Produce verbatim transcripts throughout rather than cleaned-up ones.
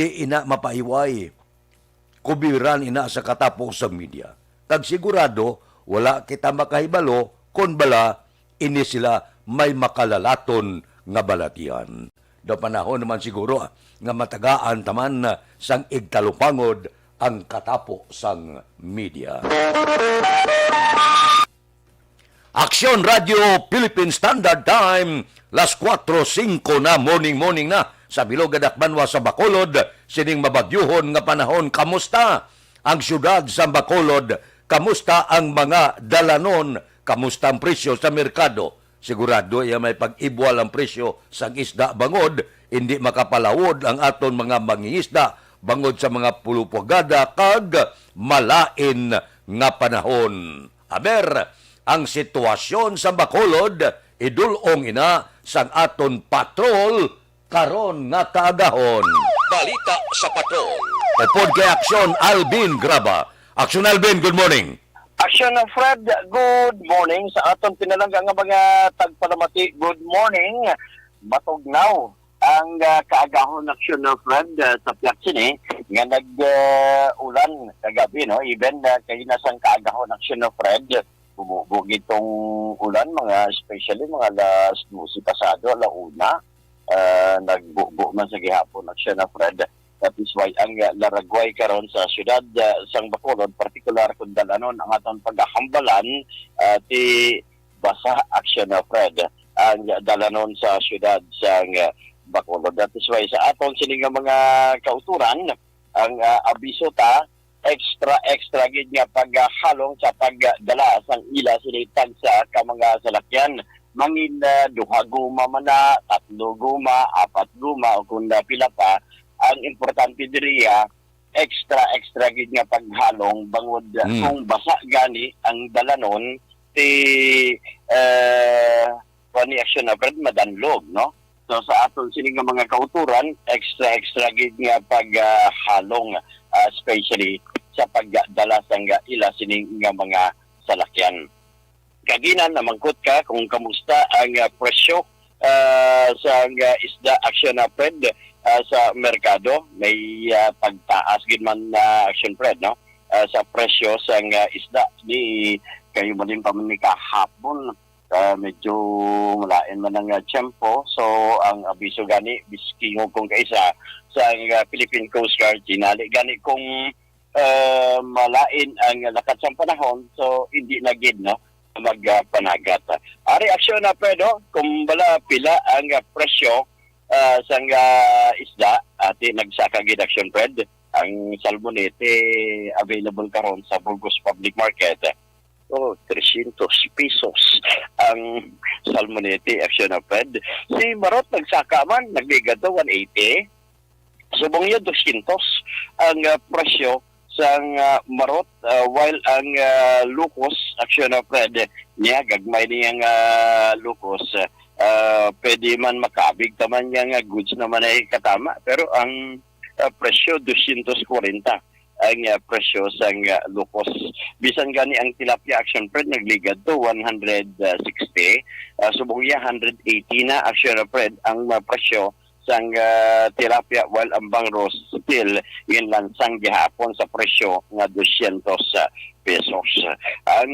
Di ina mapahiway. Kubiran ina sa katapo sang media. Kag sigurado, wala kita makahibalo kon bala ini sila may makalalaton nga balatian. Daw panahon naman siguro, ah, nga matagaan taman, ah, sang igtalupangod ang katapo sang media. Aksyon Radio Philippine Standard Time, las kuwatro singko na, morning, morning na sa bilog nga dakbanwa sa Bacolod, sining mabagyuhon nga panahon. Kamusta ang siyudad sa Bacolod? Kamusta ang mga dalanon? Kamusta ang presyo sa merkado? Sigurado iya may pag-ibwal ang presyo sang isda bangod hindi makapalawod ang aton mga mangingisda bangod sa mga pulupugada kag malain nga panahon. Aber, ang sitwasyon sa Bacolod, idul-ong ina sang aton patrol karon nga kaagahon. Balita sa Patrol. Upod kay Aksyon Alvin Graba. Aksyon Alvin, good morning. Aksyon Fred, good morning. Sa aton pinalangga nga mga tagpalamati, good morning. Matugnaw ang, ah, kaagahon, Aksyon Fred, ah, sa pihak sini nga nag, ah, ulan kagabi, no? Even, ah, kahina sang kaagahon, Aksyon Fred, bumubo gid tong ulan, mga, especially mga alas dose pasado, ala una, ah, nagbubo man sa gihapon, Aksyon Fred. That is why ang, ah, laragway karon sa siyudad, ah, sang Bacolod, partikular kung dalanon ang aton pagkahambalan, ah, ti basa, Aksyon Fred, ang dalanon sa siyudad sang, ah, Bacolod. That is why sa aton sini nga mga kauturan, ang, ah, abiso ta, extra, extra gid nga paghalong sa pagdala sang ila sini tagsa ka mga salakyan. Mangin, ah, duha guma man na, tatlo guma, apat guma, o kung, ah, pila pa, ang importante diriya, extra, extra gid nga paghalong bangod, ah, Hmm. kung basa gani ang dalanon, ti, eh, kuwan ni Aksyon Fred, madanlog, no? So, sa aton sini nga mga kauturan, extra, extra gid nga paghalong, ah, especially sa pagdala sang ila sini nga mga salakyan. Kagina, namangkot ka kung kamusta ang, ah, presyo, ah, sang, ah, isda, Aksyon Fred, ah, sa merkado. May, ah, pagtaas gid man, ah, Aksyon Fred, no? Ah, sa presyo sang, ah, isda. Di kayo malin pa man ni kahapon. Ah, medyo malain man ang, ah, tiyempo. So, ang abiso gani, biskingog kung kaisa sa, ah, Philippine Coast Guard, ginali gani kung, ah, malain ang lakat sang panahon, so hindi na gid, no, magpanagat. Ari, Aksyon Fred, no, kung bala pila ang, ah, presyo, ah, sang, ah, isda, ati nagsaka gid, Aksyon Fred, ang salmonete available karon sa Burgos Public Market. Oh, trescientos pesos ang salmonete, Aksyon Fred. Si marot nagsaka man, nagligad to one eighty. Subong niya, dosyentos ang, ah, presyo sang, ah, marot, ah, while ang, ah, lukos, Aksyon Fred, niya, gagmay niyang, ah, lukos, ah, pwede man makabig taman niya nga goods naman ay katama, pero ang, ah, presyo, dosyentos kwarenta ang, ah, presyo sang, ah, lukos. Bisan gani ang tilapia, Aksyon Fred, nagligad to one hundred sixty, ah, subong niya, hundred eighty na, Aksyon Fred, ang, ah, presyo sang, ah, tilapia, while ang bangros still ginlansang gihapon sa presyo nga dosyentos pesos. Ang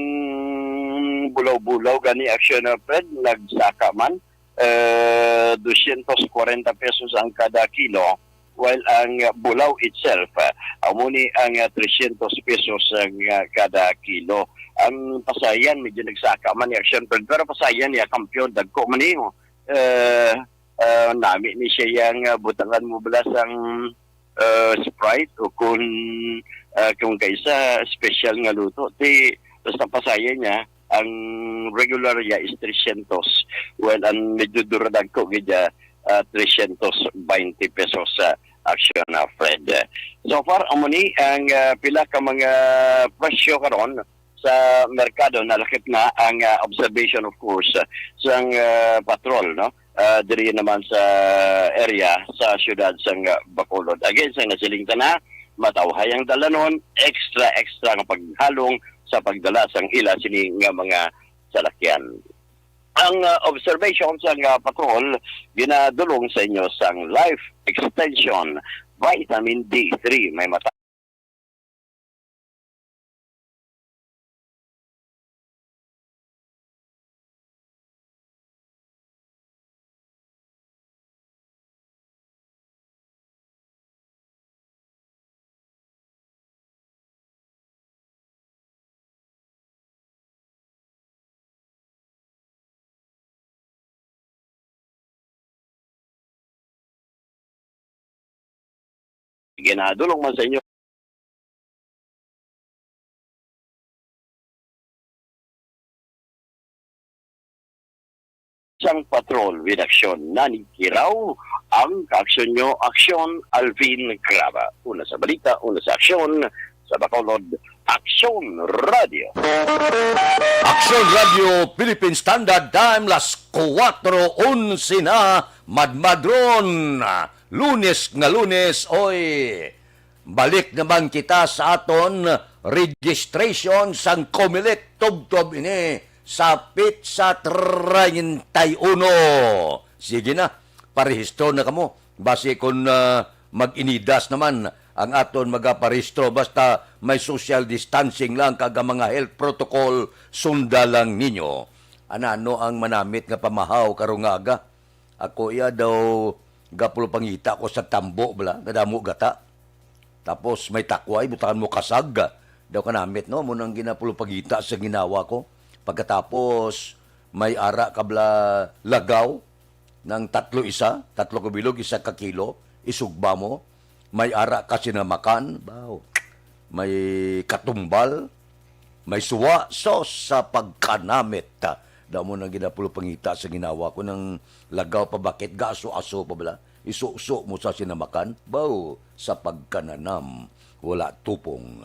bulaw-bulaw gani, Aksyon Fred, nagsaka man, eh, dosyentos kwarenta pesos ang kada kilo, while ang bulaw itself, ah, amo ni ang, ah, trescientos pesos ang, ah, kada kilo. Ang pasayan, medyo nagsaka man ni, Aksyon Fred, pero pasayan niya, kampiyon, dagko man ni, oh. Eh, ah, nami ni siya yang, ah, butangan mo bala sang, ah, Sprite o kung, ah, kung kaisa special nga luto. Ti, basta pasayan niya, ang regular niya is trescientos. Well, ang medyo duradagko gid niya, ah, trescientos baynte pesos sa Aksyon Fred. So far, amo ni ang, ah, pila ka mga presyo karon sa merkado. Nalakip na ang, ah, observation, of course, sang, ah, patrol, no? Ah, diri naman sa area sa siyudad sang, ah, Bacolod. Again, sa nasiling ta na, matawhay ang dalanon, extra, extra nga paghalong sa pagdala sang ila sini nga mga salakyan. Ang, ah, observation sang, ah, patrol ginadulong sa inyo sang Life Extension Vitamin D three, may mata- Ginadulong man sa inyo. Sang patrol with aksyon, Nani Kiraw, ang kaaksyon nyo, Aksyon Alvin Craba. Una sa balita, una sa aksyon, sa Bacolod, Aksyon Radio. Aksyon Radio, Philippine Standard Time, las kuwatro onse na, madmadron. Lunes nga Lunes, oy. Balik naman kita sa aton registration sang Comelec, tubtob ini sa petsa treinta y uno. Sige na, parehistro na kamo. Basi kung, ah, mag-inidas naman ang aton magaparehistro, basta may social distancing lang kag ang mga health protocol, sunda lang ninyo. Anano ang manamit nga pamahaw karong nga aga? Ako iya daw gapulupangita ko sa tambo bala, nga damo gata. Tapos may takway, butangan mo kasag. Daw kanamit, no? Mo nang ginapulupangita sa ginawa ko. Pagkatapos, may ara ka bala lagaw ng tatlo isa, tatlo ka bilog, isa ka kilo, isugba mo. May ara ka sinamakan, baw. May katumbal, may suwa, sos sa pagkanamit. Daw mo nang ginapulupangita sa ginawa ko ng lagaw pa, bakit gaaso-aso pa bala? Isuso mo sa sinamakan, baw sa pagkananam, wala tupong.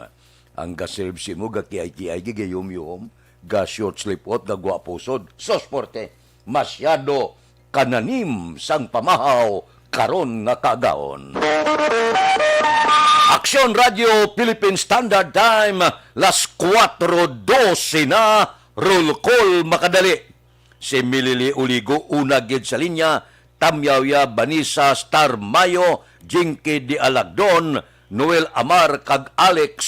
Ang gaserve simo, gakiay-kiay, gigayom-yom, ga-short sleeve out, gagwapusod. Sos, porte, masyado kananim sang pamahaw karon nga kaagahon. Aksyon Radio Philippine Standard Time, las kuwatro dose na, roll call makadali. Si Milili Uligo, una gid sa linya, Tamyawya Vanessa Star Mayo, Jinky de Alagdon, Noel Amar, kag Alex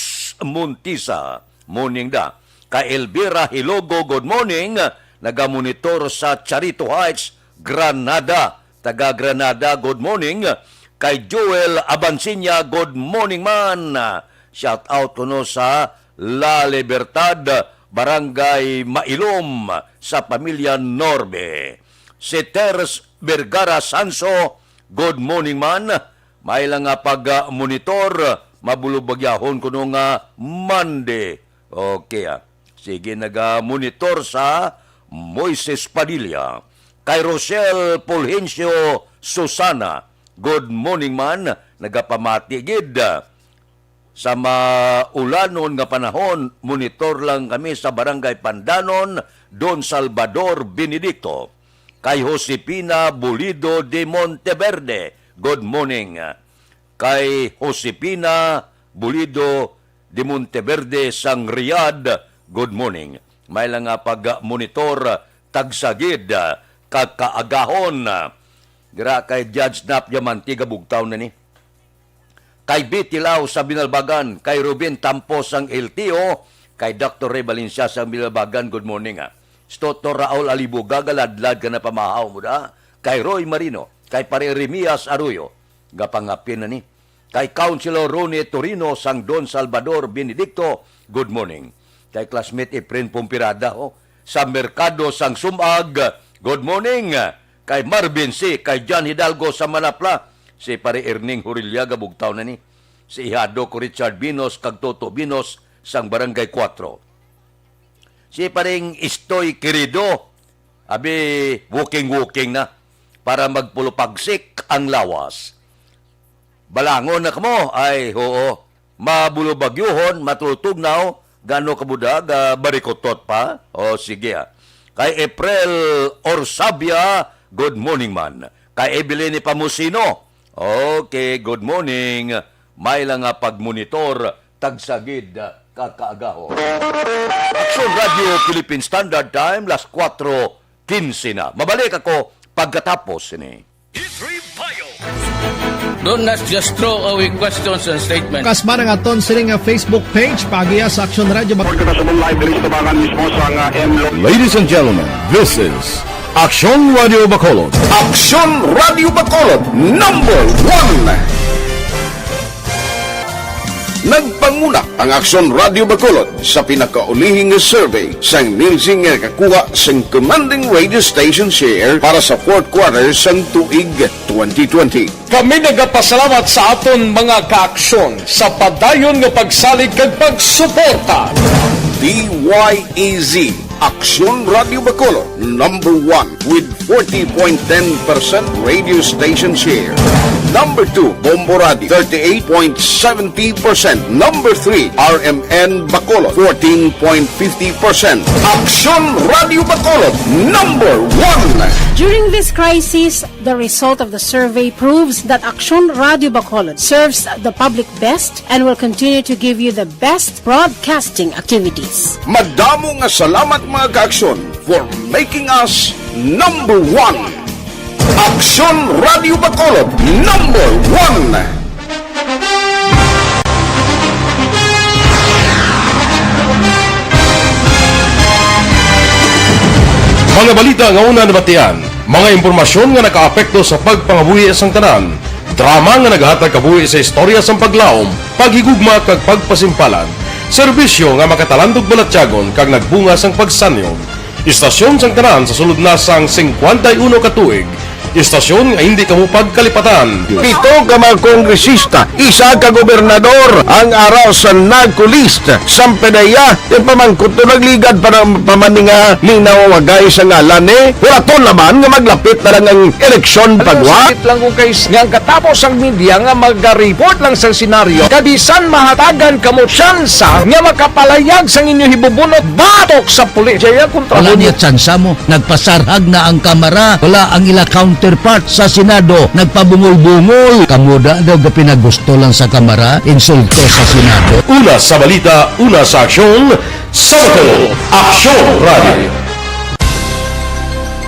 Montisa. Morning da. Kay Elvira Hilogo, good morning. Nagamonitor sa Charito Heights, Granada. Taga Granada, good morning. Kay Joel Abansiña, good morning man. Shout out kuno sa La Libertad, Barangay Mailom, sa pamilya Norbe. Si Ters Vergara Sanso, good morning man. May lang nga pag-monitor, mabulubagyahon kuno nga Monday. Okay, ah. Sige, naga-monitor sa Moises Padilla. Kay Rochelle Fulgencio Susana, good morning man, nagapamati gid. Sa maulanon nga panahon, monitor lang kami sa Barangay Pandanon, Don Salvador Benedicto. Kay Josefina Bulido de Monteverde, good morning. Kay Josefina Bulido de Monteverde sang Riyadh, good morning. May lang nga pag-monitor, tagsa gid, ah, ka kaagahon. Dira kay Judge Nap Diamante, gabugtaw na ni. Kay Betty Lau sa Binalbagan, kay Ruben Tampo sang L T O, kay Doctor Ray Valencia sang Binalbagan, good morning, ah. Si Doctor Raul Alibuga, galadlad ka na pamahaw mo da. Kay Roy Marino, kay Pare Remias Arroyo, gapangapin na ni. Kay Councilor Ronnie Torino sang Don Salvador Benedicto, good morning. Kay classmate Efren Pompirada, ho, sa Merkado sang Sumag, good morning. Kay Marvin C., kay John Hidalgo sa Manapla, si Pare Erning Hurilla, gabugtaw na ni. Si Ihado ko Richard Binos kag Toto Binos sang Barangay Kuwatro. Si Paring Istoy Querido, abi, walking-walking na para magpulupagsik ang lawas. Balangon na kamo? Ay, oo. Mabulubagyuhon, matutugnaw, gano kabudag, ah, barikotot pa? O, sige, ah. Kay April Orsabia, good morning man. Kay Evelyn Pamusino, okay, good morning. May lang nga pagmonitor, tagsagid, ah, ka kaagahon. Aksyon Radio Philippine Standard Time, las kuwatro kinse na. Mabalik ako pagkatapos sini. Hit Revival. Don't not just throw away questions and statements. Kasma ang aton sini nga Facebook page, paagiha sa Aksyon Radio Bacolod. Kita sa live diri sa tabangan mismo sa nga M Lo- Ladies and gentlemen, this is Aksyon Radio Bacolod. Aksyon Radio Bacolod, number one. Nagpanguna ang Aksyon Radio Bacolod sa pinakaulihing nga survey sang Nielsen nga nakakuha sang commanding radio station share para sa fourth quarter sang tuig twenty twenty. Kami nagapasalamat sa aton mga kaaksyon sa padayon nga pagsalig kag pagsuporta. D Y E Z, Aksyon Radio Bacolod, number one with forty point ten percent radio station share. Number two, Bombo Radio, thirty-eight point seventy percent. Number three, R M N Bacolod, fourteen point fifty percent. Aksyon Radio Bacolod, number one. During this crisis, the result of the survey proves that Aksyon Radio Bacolod serves the public best and will continue to give you the best broadcasting activities. Madamo nga salamat, mga kaaksyon, for making us number one. Aksyon Radio Bacolod, number one. Mga balita nga una nabatian, mga impormasyon nga nakaapekto sa pagpangabuhi sang tanan, drama nga naghatag kabuhi sa istorya sang paglaom, paghigugma kag pagpasimpalan, serbisyo nga makatalandog balatyagon kag nagbunga sang pagsanyog. Istasyon sang tanan sa sulod na sang singkwenta y uno ka tuig. Istasyon nga hindi kamo pagkalipatan. Pito ka mga kongresista, isa ka gobernador ang ara sa NAGCO list. Sampanaya, yung pamangkot to nagligad para pamaninga minaw wagay sa ngalan ni. Wala to naman nga maglapit na lang ang eleksyon pagwa. Sakit lang kung kay nga ang katapos ang media nga magareport lang sa senaryo. Kabisan mahatagan kamo tsansa nga makapalayag sang inyo hibubunot batok sa pulis. Jaya kontra Wala mo. Niya tsansa mo. Nagpasarhag na ang Kamara. Wala ang ila counterpart sa Senado. Nagpabungol-bungol. Kamo da daw gapinagusto lang sa Kamara. Insulto sa Senado. Una sa balita, una sa aksyon, sa Bacolod, Aksyon Radio.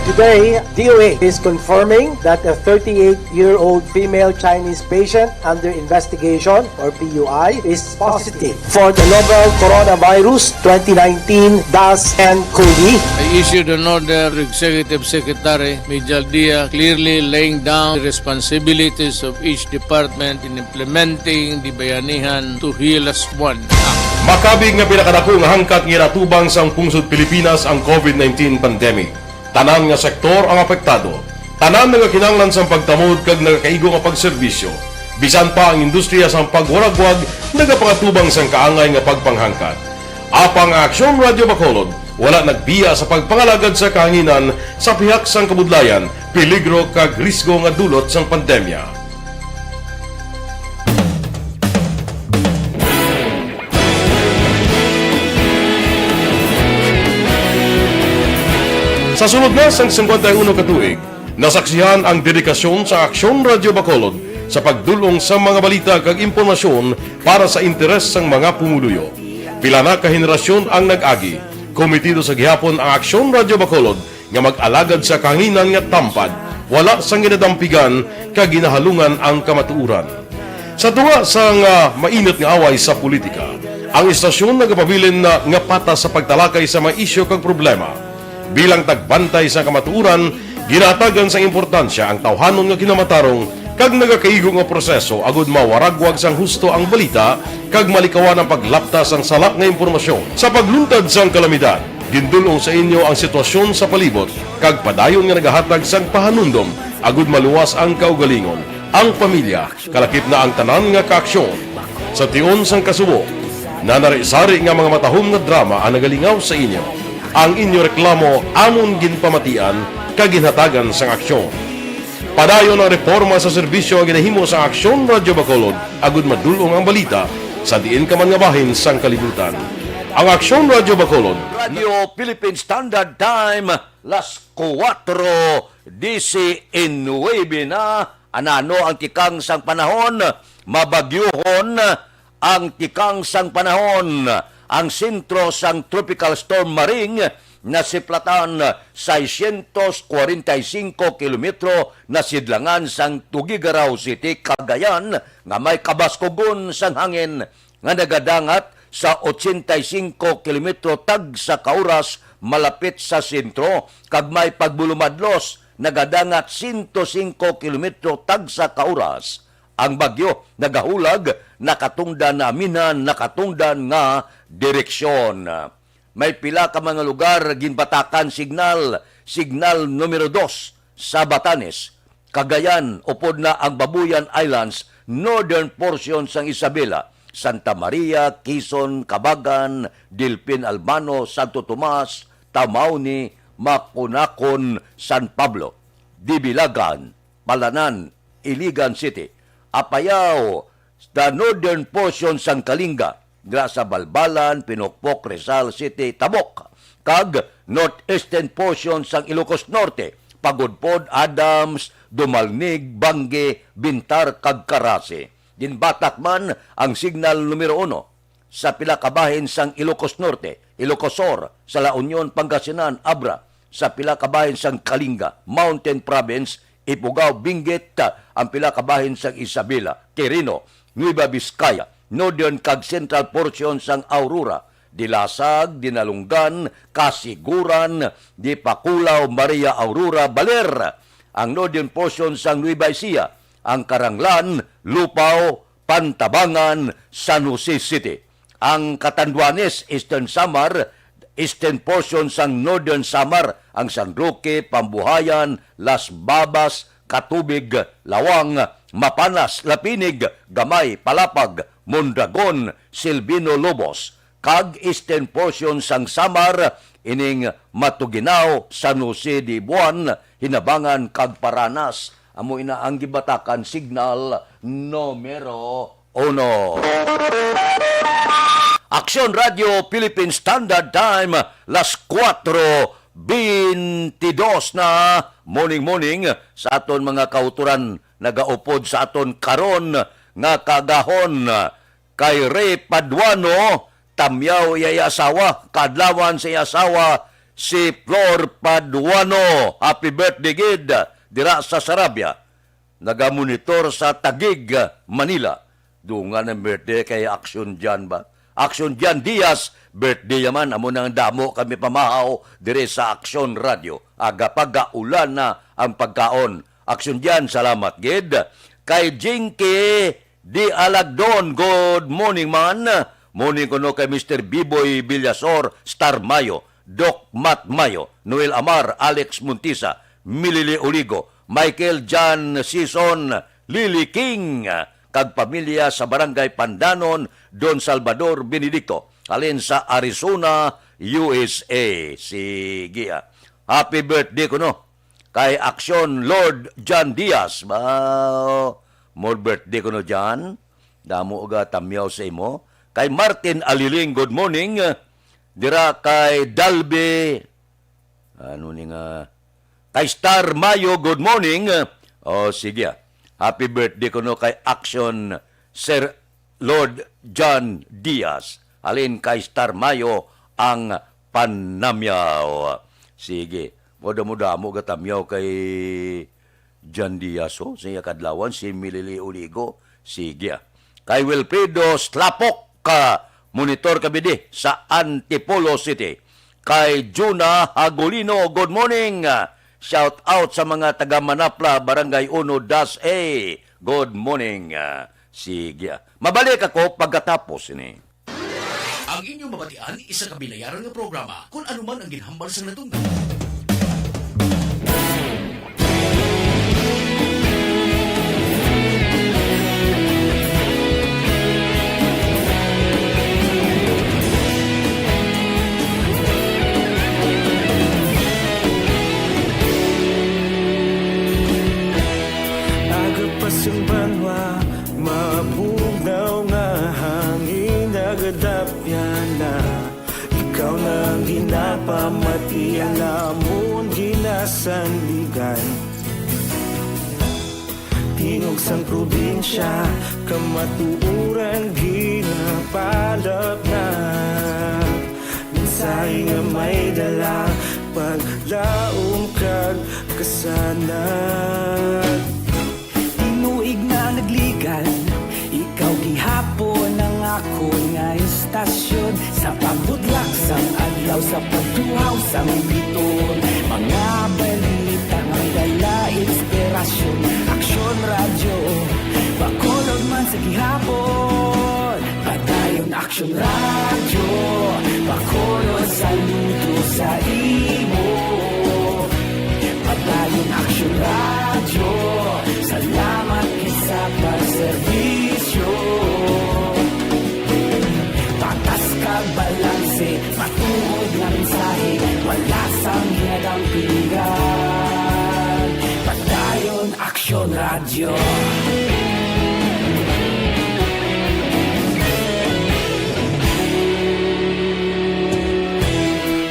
Today, D O A is confirming that a thirty-eight-year-old female Chinese patient under investigation, or P U I, is positive for the novel coronavirus twenty nineteen dash N COVID. I issued an order to Executive Secretary Mijal Dia, clearly laying down the responsibilities of each department in implementing the Bayanihan to Heal Us One Act. Makabig nga pinakadako nga hangkat nga ginatubang sang pungsod Pilipinas ang COVID nineteen pandemic. Tanan nga sektor ang apektado. Tanan nga kinahanglan sang pagtamod kag nagakaigo nga pagserbisyo. Bisan pa ang industriya sang pagwaragwag nagapangatubang sang kaangay nga pagpanghangkat. Apang ang Aksyon Radio Bacolod wala nagbiya sa pagpangalagad sa kahanginan sa pihak sang kabudlayan, peligro kag risgo nga dulot sang pandemya. Sa sulod na sang singkwenta y uno ka tuig, nasaksihan ang dedikasyon sa Aksyon Radio Bacolod sa pagdul-ong sa mga balita kag impormasyon para sa interes sang mga pumuluyo. Pila na ka henerasyon ang nag-agi. Komitido sa gihapon ang Aksyon Radio Bacolod nga mag-alagad sa kahanginan nga tampad, wala sang ginadampigan kag ginahalungan ang kamatuoran. Sa tunga sang, ah, mainit nga away sa politika, ang istasyon nagapabilin na nga patas sa pagtalakay sa mga isyu kag problema. Bilang tagbantay sa kamatuoran, ginahatagan sang importansya ang tawhanon nga kinamatarong kag nagakaigo nga proseso agud mawaragwag sang husto ang balita kag malikawan ang paglapta sang sala nga impormasyon. Sa pagluntad sang kalamidad, gindul-ong sa inyo ang sitwasyon sa palibot kag padayon nga nagahatag sang pahanumdom agud maluwas ang kaugalingon, ang pamilya, kalakip na ang tanan nga kaaksyon. Sa tion sang kasubo, nanari-sari nga mga matahom nga drama ang nagalingaw sa inyo. Ang inyo reklamo amon ginpamatian kag ginhatagan sang aksyon. Padayon ang reporma sa serbisyo nga ginahimo sa Aksyon Radyo Bacolod agud madul-ong ang balita sa diin ka man nga bahin sang kalibutan. Ang Aksyon Radyo Bacolod. Radio Philippine Standard Time, las kuwatro disinuebe na. Anano ang tikang sang panahon? Mabagyohon ang tikang sang panahon. Ang sentro sang Tropical Storm Maring nasiplatan, seiscientos cuarenta y cinco kilometro nasidlangan sang Tuguegarao City, Cagayan, nga may kabaskugon sang hangin nga nagadangat sa ochenta y cinco kilometro tagsa ka oras malapit sa sentro, kag may pagbulumadlos nagadangat sento singko kilometro tagsa ka oras. Ang bagyo nagahulag, nakatungdan na aminan, nakatungdan nga direksyon. May pila ka mga lugar ginbatakan signal, signal numero dos sa Batanes, Cagayan, upod na ang Babuyan Islands, northern portion sang Isabela, Santa Maria, Quezon, Cabagan, Delfin Albano, Santo Tomas, Tamaoni, Maconacon, San Pablo, Dibilagan, Palanan, Iligan City, Apayao, the northern portion sang Kalinga, dira sa Balbalan, Pinokpok, Rizal City, Tabok, kag northeastern portion sang Ilocos Norte, Pagudpod, Adams, Dumalneg, Bangge, Bintar, kag Carasi. Ginbatak man ang signal numero uno sa pila ka bahin sang Ilocos Norte, Ilocos Sur, sa La Union, Pangasinan, Abra, sa pila ka bahin sang Kalinga, Mountain Province, Ifugao, Benguet, ang pila ka bahin sang Isabela, Quirino, Nueva Vizcaya, Northern kag Central portion sang Aurora, Dilasag, Dinalungan, Casiguran, Dipakulaw, Maria Aurora, Baler, ang northern portion sang Nueva Ecija, ang Caranglan, Lupao, Pantabangan, San Jose City. Ang Catanduanes, Eastern Samar, eastern portion sang Northern Samar, ang San Roque, Pambuhayan, Las Babas, Catubig, Lawang, Mapanas, Lapinig, Gamay, Palapag, Mondragon, Silvino Lobos, kag eastern portion sang Samar, ining Matuguinao, San Jose de Buan, Hinabangan, kag Paranas. Amo ina ang gibatakan signal numero uno. Aksyon Radio Philippine Standard Time, las kuwatro beintidos na. Morning, morning sa aton mga kautoran nagaupod sa aton karon nga kaagahon. Kay Ray Paduano, tamyaw iya, iya asawa, kaadlawan sa iya asawa, si Flor Paduano. Happy birthday gid dira sa Sarabia. Nagamonitor sa Taguig, Manila. Dungan ang birthday kay Aksyon Jan ba? Aksyon Jan Diaz, birthday yaman. Amo nang damo kami pamahaw dire sa Aksyon Radio. Aga pa gaulan na ang pagkaon. Aksyon Jan, salamat gid. Kay Jinky Di Alagdon, good morning man. Morning kuno kay Mister Biboy Villasor, Star Mayo, Doc Matt Mayo, Noel Amar, Alex Montisa, Milili Oligo, Michael John Sison, Lily King, kag pamilya sa Barangay Pandanon, Don Salvador Benedicto, halin sa Arizona, U S A. Sige, ah. Happy birthday kuno kay Aksyon Lord John Diaz. Ba, more birthday kuno, John. Damo ga tamyaw sa imo. Kay Martin Aliling, good morning. Dira kay Dalby, ano ni nga, kay Star Mayo, good morning. Oh, sige, ah. Happy birthday kuno kay Action Sir Lord John Diaz. Halin kay Star Mayo ang panamyaw. Sige. Mo damo-damo ga tamyaw kay John Diaz, oh, sa iya kadlawan, si Milili Oligo. Sige, ah. Kay Wilfredo Slapok, ka monitor kami di sa Antipolo City. Kay Juna Hagulino, good morning. Shout out sa mga taga Manapla, Barangay Uno, Das A. Good morning. Sige, ah. Mabalik ako pagkatapos ini. Ang inyong mabatian, isa ka binayaran nga programa, kun ano man ang ginhambal sang natungdan. Aga pa sang banwa, mabugnaw nga hangin nagadapyan na. Ikaw na ang ginapamati, ang amon ginasandigan. Tingog sang probinsya, kamatuoran ginapalapnap. Mensahe nga may dala, Laom kag kasanag. Tinuig na nagligad, ikaw gihapon ang akon nga istasyon. Sa pagbutlak sang adlaw, sa pagtuhaw sang bituon, mga balita nga may dala inspirasyon. Aksyon Radyo, Bacolod man sa gihapon. Padayon Aksyon Radyo, Bacolod, saludo sa imo. Padayon Aksyon Radyo, salamat gid sa pagserbisyo. Patas kag balanse, matuod nga mensahe, wala sang ginadampigan. Padayon Aksyon Radyo.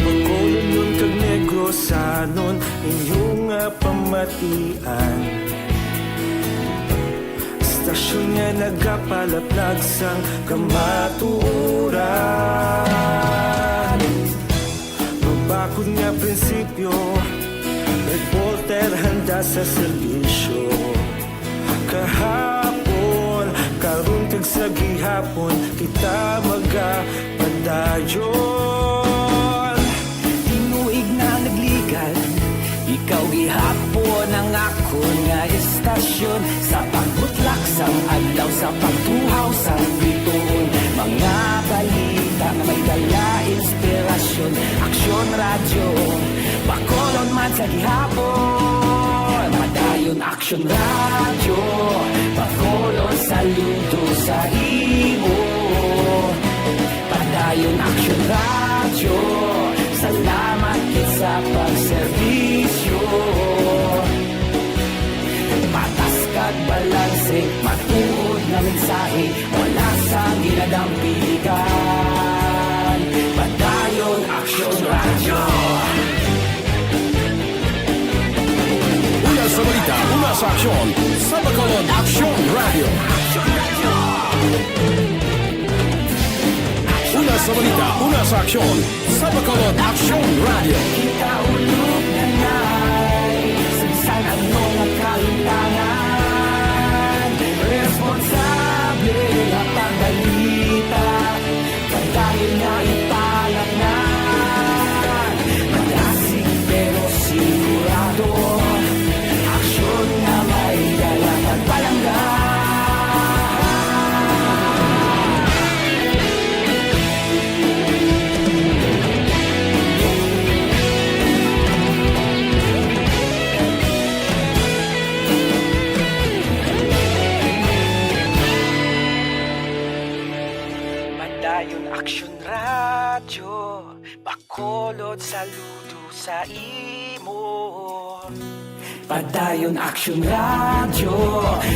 Bacolodnon kag Negrosanon, inyo nga pamatian. Istasyon nga nagapalaplag sang kamatuoran. Mabakod nga prinsipyo, reporter handa sa serbisyo. Kahapon, karon kag sa gihapon, kita magapadayon. Tinuig na nagligad, ikaw gihapon ang akon nga istasyon. Sa pagbutlak sang adlaw, sa pagtuhaw sang bituon, mga balita nga may dala inspirasyon. Aksyon Radyo, Bacolod man sa gihapon. Padayon Aksyon Radyo, Bacolod, saludo sa imo. Padayon Aksyon Radyo, salamat gid sa pagserbisyo. Patas kag balanse, matuod nga mensahe, wala sang ginadampigan. Padayon Aksyon Radyo. Una sa balita, una sa aksyon, sa Bacolod Aksyon Radyo. Una sa balita, una sa aksyon, sa Bacolod Aksyon Radyo. Kita ulog na nay, sa bisan ano nga kahimtangan, responsable nga pagbalita. Padayon nga ipalangnan, malasig pero sigurado. Aksyon nga may dala kag palangga. Padayon Aksyon Radyo, Bacolod, saludo sa imo. Padayon Aksyon Radyo,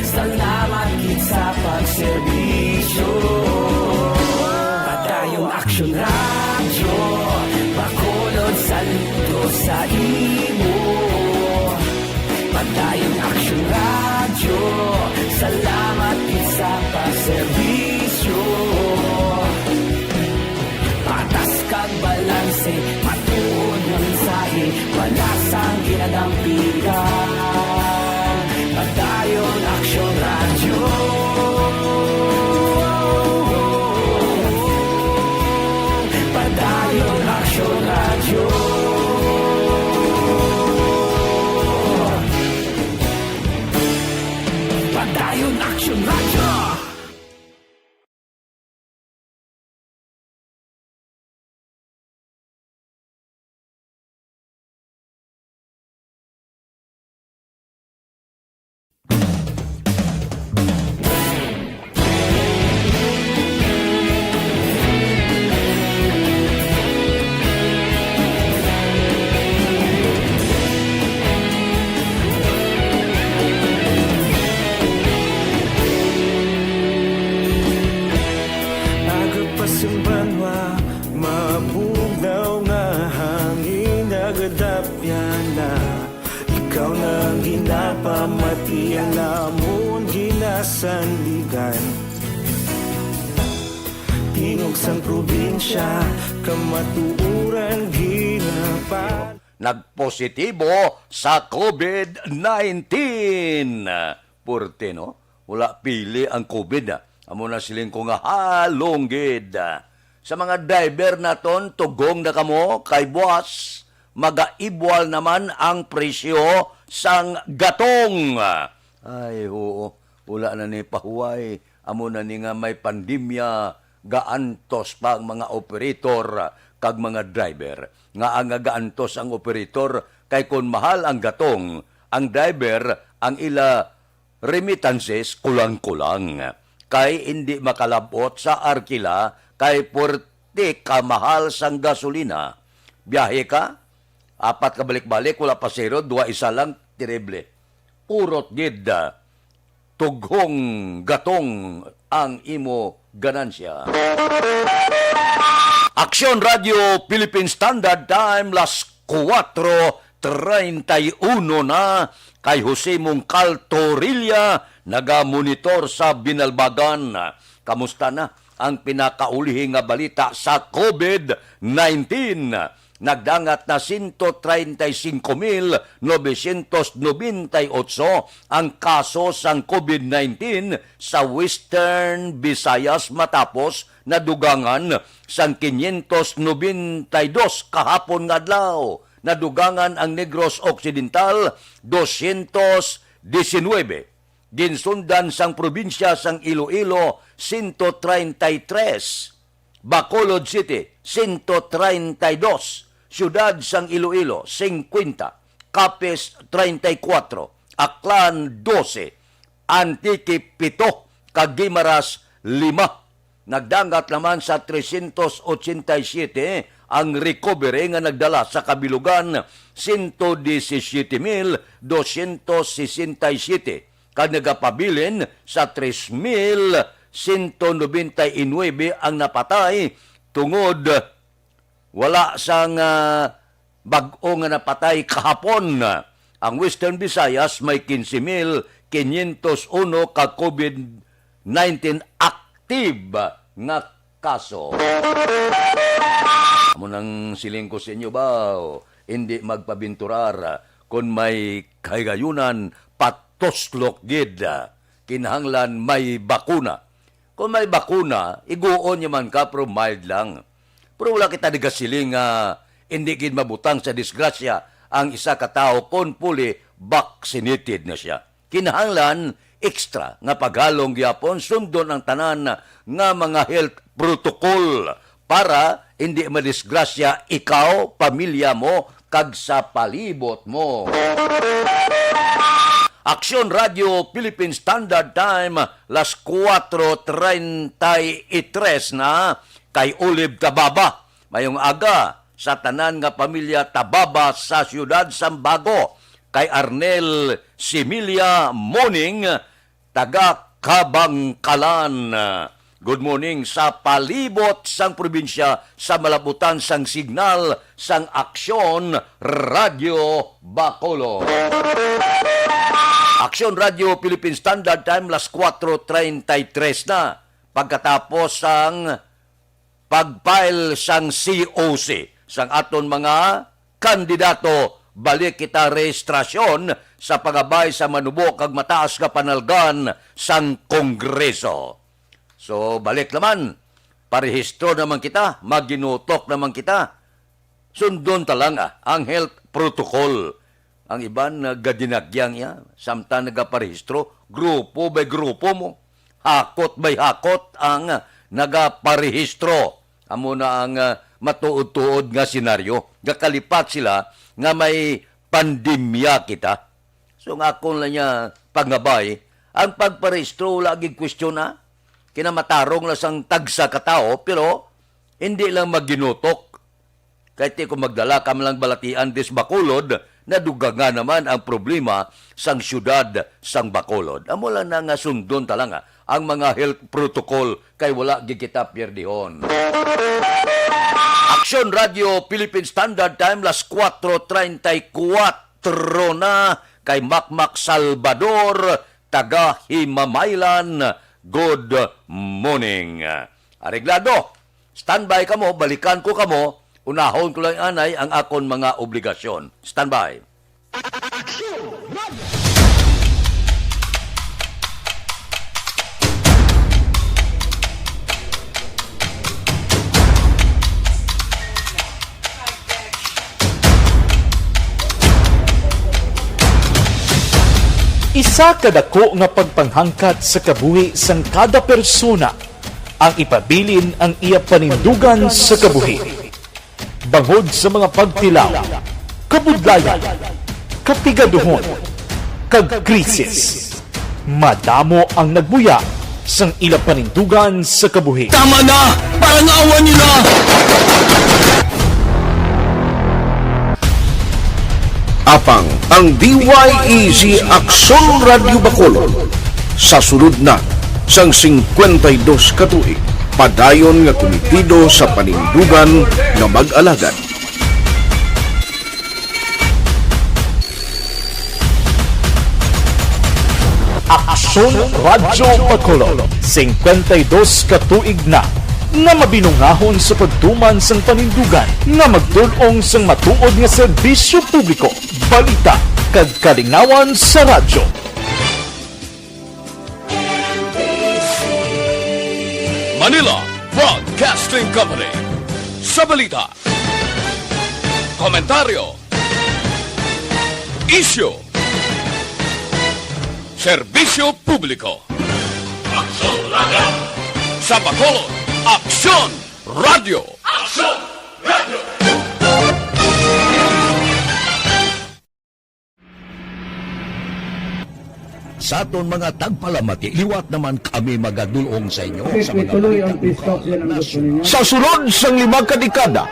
salamat gid sa pagserbisyo. Padayon Aksyon Radyo, Bacolod, saludo sa imo. Padayon Aksyon Radyo, salamat gid sa pagserbisyo. Patas kag balanse, matuod nga mensahe, wala sang ginadampigan. Padayon Aksyon Radyo. Padayon Aksyon Radyo. Padayon Aksyon Radyo. Aga pa sing banwa, mabugnaw nga hangin nagadapyan na. Ikaw na ang ginapamatian namon ginasandigan. Tingog sang probinsya, kamatuoran ginapa- nagpositibo sa COVID nineteen. Porte, no? Wala pili ang COVID, ah. Amo na siling ko nga halong gid. Sa mga driver naton, tugong na kamo kay buwas, magaibwal naman ang presyo sang gatong. Ay, oo. Wala na ni pahuway. Amo na ni nga may pandemya, gaantos pa ang mga operator kag mga driver. Nga ang gaantos ang operator kay kon mahal ang gatong, ang driver, ang ila remittances kulang-kulang. Kay indi makalabot sa arkila kay puwerte ka mahal sang gasolina. Biyahe ka, apat ka balik-balik, wala pa zero, duha isa lang, terrible. Urot gid, ah, tughong gatong ang imo ganansya. Aksyon Radio Philippine Standard Time, las kuwatro treinta y uno na, kay Jose Mongcal Torilla, nagamonitor sa Binalbagan. Kamusta na ang pinakaulihi nga balita sa COVID nineteen? Nagdangat na sento treinta y cinco mil novecientos noventa y ocho ang kaso sang COVID nineteen sa Western Visayas, matapos nadugangan sang quinientos noventa y dos kahapon nga adlaw. Nadugangan ang Negros Occidental, doscientos diecinuebe. Ginsundan sang probinsya sang Iloilo, sento treinta y tres. Bacolod City, sento treinta y dos. Siyudad sang Iloilo, singkwenta. Capiz, treinta y kuwatro. Aklan, dose. Antique, pito. Kag Guimaras, lima. Nagdangat naman sa trescientos ochenta y siete ang recovery nga nagdala sa kabilugan, sento disisiete mil dosyentos sesenta y siete, kag nagapabilin sa tres mil sento nobenta y nuebe ang napatay tungod wala sang, ah, bag-o nga napatay kahapon. Ang Western Visayas may quince mil quinientos uno ka COVID nineteen active nga kaso. Amo nang siling ko sa inyo ba, hindi magpabinturar. Kung may kahigayunan, patuslok gid. Kinahanglan may bakuna. Kung may bakuna, iguon niya man ka, pero mild lang. Pero wala kita nagasiling nga hindi gid mabutang sa disgrasya ang isa ka tawo kon fully vaccinated na siya. Kinahanglan extra nga paghalong gyapon, sundon ang tanan nga mga health protocol para hindi madisgrasya ikaw, pamilya mo, kag sa palibot mo. Aksyon Radio Philippine Standard Time, las kuwatro treinta y tres na, kay Olive Tababa. Mayong aga sa tanan nga pamilya Tababa sa siyudad sang Bago. Kay Arnel Similia Moning, taga Kabangkalan. Good morning sa palibot sang probinsya sa malabutan sang signal sang Aksyon Radio Bacolod. Aksyon Radio Philippine Standard Time, las kuwatro treinta y tres na. Pagkatapos sang pag-file sang C O C sang aton mga kandidato, balik kita rehistrasyon sa pagabay sa manubo kag mataas nga panalgan sang Kongreso. So, balik naman, parehistro naman kita, maginutok naman kita. Sundon ta lang, ah, ang health protocol. Ang iban nagadinagyang iya, samtang nagaparehistro, grupo by grupo mo. Hakot by hakot ang nagaparehistro. Amo na ang, ah, matuod-tuod nga senaryo. Gakalipat sila nga may pandemya kita. So, ang akon lang niya pangabay, ang pagparehistro wala gid kwestiyon, ah. Kinamatarong lang sang tagsa ka tawo, pero hindi lang maginutok. Kay ti kung magdala ka man lang balatian dis Bacolod, nadugangan naman ang problema sang siyudad sang Bacolod. Amo lang na nga sundon ta lang, ah, ang mga health protocol kay wala gid kita pierdihon. Aksyon Radio Philippine Standard Time, las kuwatro treinta y kuwatro na, kay Makmak Salvador, taga Himamaylan. Good morning. Areglado. Standby kamo, balikan ko kamo Unahon ko lang anay ang akon mga obligasyon. Standby. Isa ka dako nga pagpanghangkat sa kabuhi sang kada persona ang ipabilin ang iya panindugan sa kabuhi. Bangod sa mga pagtilaw, kabudlayan, kapigaduhon, kag krisis, madamo ang nagbuya sang ila panindugan sa kabuhi. Tama na! Parang awa niyo na! Apang ang D Y E Z Aksyon Radyo Bacolod sa sulod na sang singkwenta y dos ka tuig, padayon nga kumitido sa panindugan nga mag-alagad. Aksyon Radyo Bacolod, singkwenta y dos ka tuig na nga mabinungahon sa pagtuman sang panindugan nga magtul-ong sang matuod nga serbisyo publiko, balita, kag kalingawan sa radyo. Manila Broadcasting Company. Sa balita, komentaryo, isyu, serbisyo publiko. Aksyon Radyo. Sa Bacolod, Aksyon Radyo. Aksyon Radyo. Sa aton mga tagpalamati, liwat naman kami magadul-ong sa inyo sa mga balita lokal, nasyonal. Sa sulod sang lima ka dekada,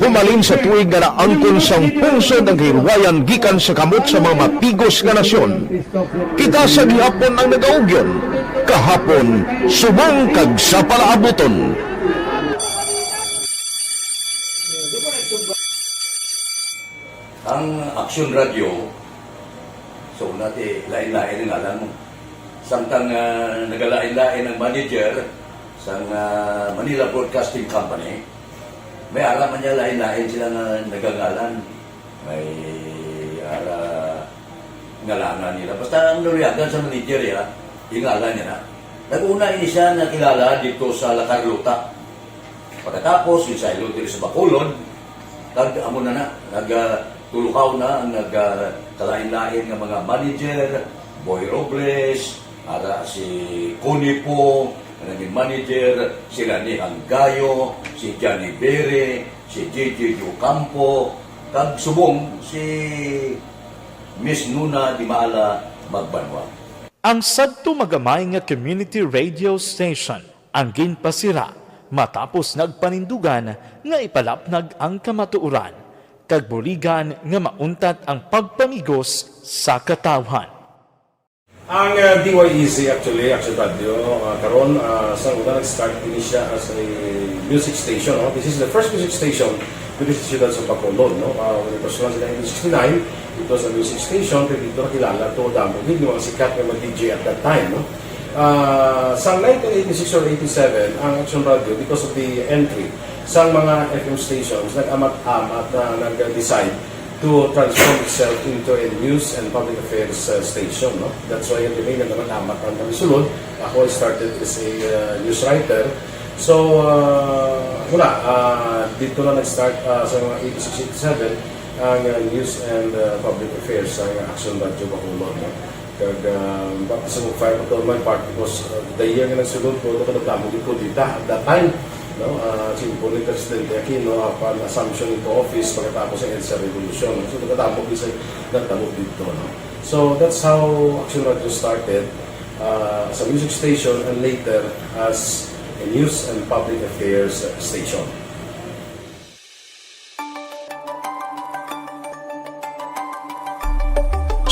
humalin sa tuig nga naangkon sang pungsod ang kahilwayan gikan sa kamot sa mga mapigos nga nasyon, kita sa gihapon ang nagaugyon, kahapon subong kag sa palaabuton. Ang Aksyon Radyo, so, nati, lain-lain ang ngalan mo. Samtang, ah, nagalain-lain ang manager sang, ah, Manila Broadcasting Company, may ara man niya lain-lain sila nga nagangalan. May ara ngalangan nila. Basta ang naluyagan sa manager, ya, ingalan niya na. Nag-una ini siya nakilala dito sa La Carlota. Pagkatapos, ginsaylo diri sa Bacolod, kag amo na na, nag, ah, tulukaw na ang nag, ah, kalain-lain nga mga manager, Boy Robles, ara si Connie Po, nga naging manager, si Rani Hanggayo, si Johnny Bere, si J J Ocampo, kag subong si Miss Nuna Dimala Magbanwa. Ang sadto magamay nga community radio station ang ginpasira matapos nagpanindugan nga ipalapnag ang kamatuoran kag buligan nga mauntat ang pagpamigos sa katawhan. Ang, uh, D Y E Z actually, Action Radio, uh, karon, uh, sa una nag-start ini siya as a music station, no? This is the first music station dito sa siyudad sa Bacolod, no? Uh, when it was launched in nineteen sixty-nine, it was a music station, pero dito nakilala to, damo gid yung mga sikat nga mga D J at that time, no? Ah, sa nineteen eighty-six or eighty-seven, ang Action Radio, because of the entry sa mga F M stations, nag-amat-amat na nag-decide to transform itself into a news and public affairs, uh, station, no? That's why, yung naman, amat ang kami sulod. Ako, I started as a, uh, news writer. So, uh, wala, uh, dito na nag-start, uh, sa mga eighty-six, eighty-seven, ang, uh, news and, uh, public affairs sa Action Radio Bacolod, no? Kag, ah, baptism of fire ko to my part because, ah, the year nga nagsulod ko, nagkadamo gid kudeta at that time, no? Ah, si Imponing Presidente Aquino, apan assumption into office pagkatapos sa EDSA Revolution. So, nagkadamo gid sa nagtabo dito, no? So, that's how Action Radio started, ah, as a music station and later as a news and public affairs station.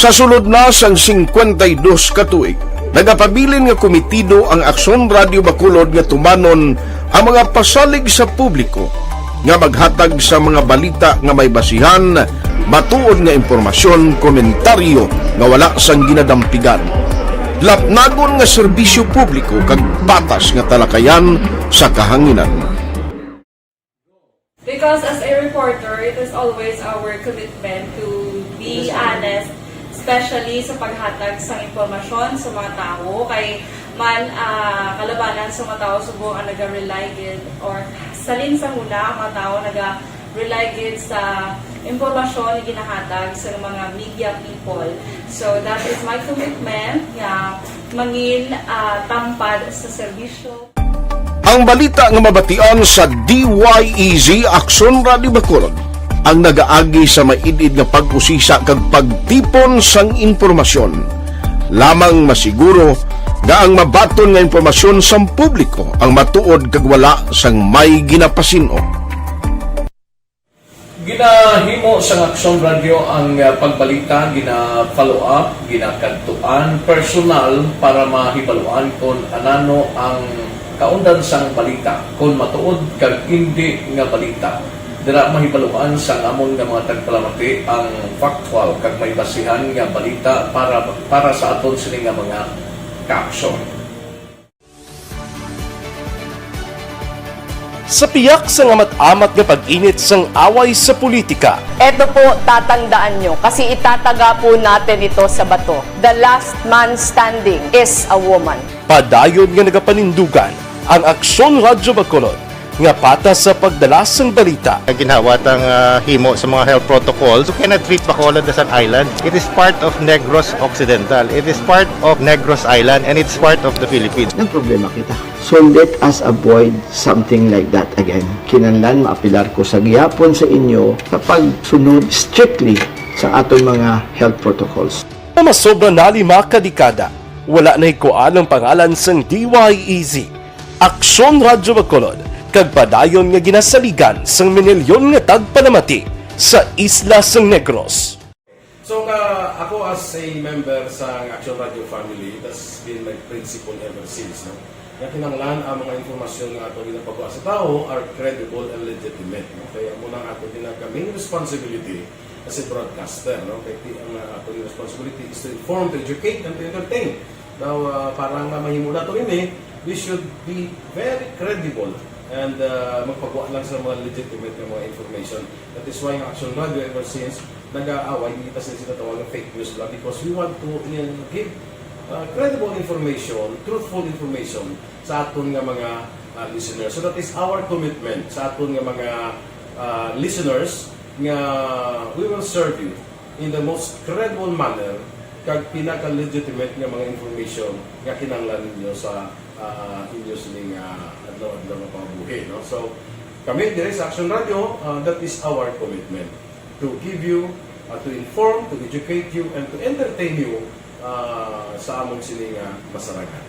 Sa sulod na sang singkwenta y dos ka tuig, nagapabilin nga kumitido ang Aksyon Radio Bacolod nga tumanon ang mga pasalig sa publiko nga maghatag sa mga balita nga may basihan, matuod nga impormasyon, komentaryo nga wala sang ginadampigan, lapnagon nga serbisyo publiko kag patas nga talakayan sa kahanginan. Take Because as a reporter, it is always our commitment to be honest, especially sa paghatag sang impormasyon sa mga tawo. Kay man, ah, kalabanan sa mga tawo subong ang naga-rely gid, or salin sa huna ang mga tawo naga-rely gid sa impormasyon nga ginahatag sa mga media people. So that is my commitment nga mangin, ah, tampad sa serbisyo. Ang balita nga mabatian sa D Y E Z Aksyon Radio Bacolod ang nagaagi sa maid-id nga pag-usisa kag pagtipon sang impormasyon. Lamang masiguro nga ang mabaton nga impormasyon sang publiko ang matuod kag wala sang may ginapasin-o. Ginahimo sang Aksyon Radyo ang, ah, pagbalita, gina-follow up, ginakadtuan personal para mahibaluan kon anano ang kaundan sang balita, kon matuod kag indi nga balita. Dira mahibaluan sang amon nga mga tagpalamati ang factual kag may basihan nga balita para para sa aton sini nga mga kaaksyon. Sa piyak sang amat-amat nga pag-init sang away sa politika, Eto po, tatandaan nyo, kasi itataga po natin ito sa bato. The last man standing is a woman. Padayon nga nagapanindugan ang Aksyon Radyo Bacolod nga patas sa pagdala sang balita. Ginhawa tang ah, himo sa mga health protocols. You cannot treat Bacolod as an island. It is part of Negros Occidental. It is part of Negros Island and it's part of the Philippines. Nagproblema kita. So let us avoid something like that again. Kinahanglan maapelar ko sa gihapon sa inyo sa pagsunod strictly sa aton mga health protocols. Nga masobra na lima ka dekada, wala nahikuan ang pangalan sang D Y E Z, Aksyon Radyo Bacolod, kag padayon nga ginasaligan sang minilyon nga tagpalamati sa isla sang Negros. So nga ako as a member sa Action Radio family, that's been my principle ever since, no? Nga kinahanglan ang mga impormasyon nga ato ginapagawa sa tawo are credible and legitimate, no? Kaya amo nang ato ginaka main responsibility as a broadcaster, no? Kay ti ang uh, ato responsibility is to inform, to educate, and to entertain. Now, uh, para nga mahimo nato ini, we should be very credible and uh, magpagawa lang sa mga legitimate nga mga information. That is why ang Action Radio ever since nag-aaway, hindi ta sila sinatawag ng fake news lang because we want to uh, give uh, credible information, truthful information sa aton nga mga uh, listeners. So that is our commitment sa aton nga mga uh, listeners nga we will serve you in the most credible manner kag pinaka-legitimate nga mga information nga kinahanglan ninyo sa uh, inyo sining uh, adlaw-adlaw nga pagbuhi, no? So kami diri sa Action Radio, uh, that is our commitment to give you, uh, to inform, to educate you, and to entertain you uh, sa among sini nga masaragan.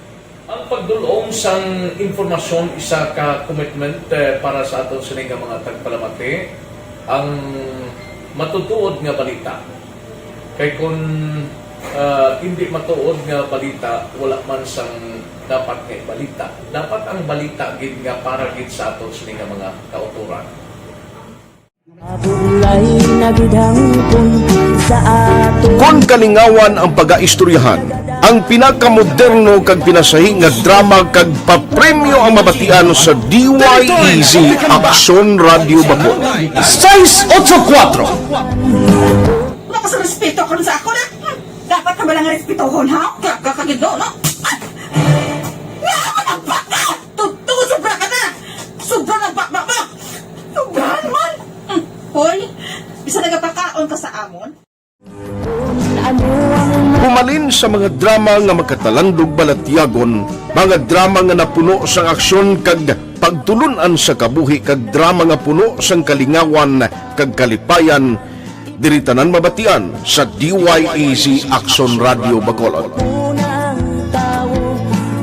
Ang pagdul-ong sang impormasyon isa ka commitment eh, para sa aton sini nga mga tagpalamati, ang matutuod nga balita. Kay kun ah, hindi matuod nga balita, wala man sang dapat nga ibalita. Dapat ang balita gid nga para gid sa aton sini nga mga kautoran. Mabulay na gid hangpon sa ato. Kon kalingawan ang pagaistoryahan, ang pinakamoderno kag pinasahi nga drama kag papremyo ang mabatian sa D Y E Z Aksyon Radio Bacolod. Sais otso kuwatro. Wala ka sa respeto karon sa ako na. Hmm, dapat ka ba lang respetohon, ha? Ka, ka, kagido, no? Ay! Nga naman ang baka! Tuto, sobra ka na! Sobra ng baka mo! Sobra naman! Hmm, hoy, bisa nagapakaon ka sa amon? Humalin sa mga drama nga makatalandog balatyagon, mga drama nga napuno sang aksyon kag pagtulun-an sa kabuhi kag drama nga puno sang kalingawan kag kalipayan, diri tanan mabatian sa D Y E Z Aksyon Radio Bacolod. Unang tawo,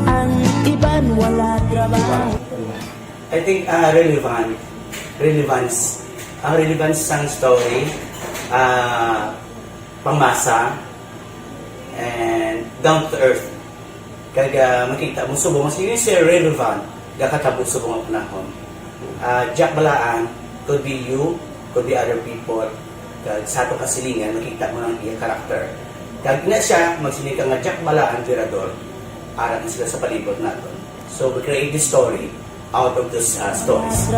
ang iban wala trabaho. I think uh, relevant, relevance, ang relevance sang story, uh, pangmasa, and down to earth. Kag uh, makita mo subong mas yun siya relevant gakatabo subong ang panahon. Uh, Jack Balaan could be you, could be other people. Kag sa ato kasilingan makita mo ang iya karakter. Kag ina siya magsiling ka nga Jack Balaan Virador, ara na sila sa palibot naton. So we create this story out of those uh, stories.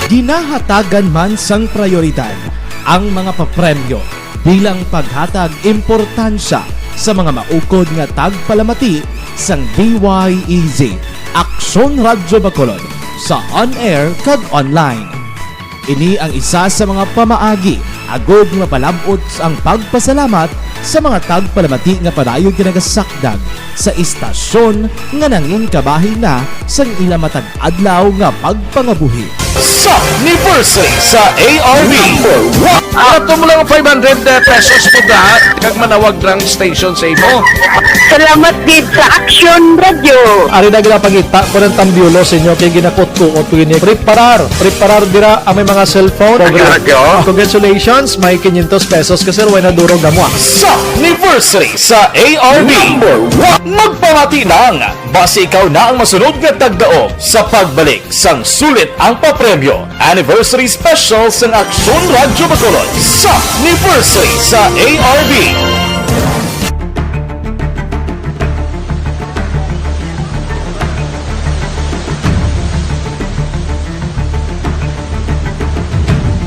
Ginahatagan man sang prayoridad ang mga papremyo bilang paghatag importansya sa mga maukod nga tagpalamati sang D Y E Z, Aksyon Radyo Bacolod, sa on-air kag online. Ini ang isa sa mga pamaagi agud nga mapalab-ot ang pagpasalamat sa mga tagpalamati nga padayon nga nagasakdag sa istasyon nga nangin kabahin na sang ila matag adlaw nga pagpangabuhi. Sa anniversary sa A R B. Number one. Ato mo lang five hundred pesos mo da, kag manawag lang station sa imo. Salamat gid sa Aksyon Radyo. Ari na ginapangita ko ng tambiulo sa inyo kay ginakutkuot ko ini. Preparar, preparar dira ang may mga cellphone. Aksyon Radyo. Congratulations, may quinientos pesos ka, sir, way na durog na mo, ah. Sa anniversary sa A R B. Number one. Magpamati lang. Basi ikaw na ang masunod nga tagdaog sa pagbalik sang sulit ang papremyo. Anniversary Special sang Aksyon Radyo Bacolod sa anniversary sa A R B.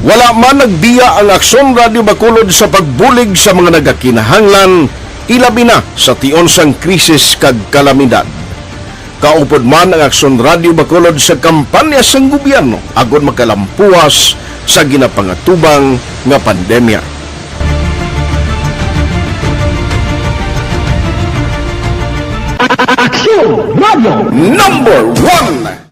Wala man nagbiya ang Aksyon Radyo Bacolod sa pagbulig sa mga nagakinahanglan, ilabi na sa tion sang krisis kag kalamidad. Kaupod man ang Aksyon Radyo Bacolod sa kampanya sang gobyerno agod makalampuas sa ginapangatubang nga pandemya. Aksyon Radyo Number one.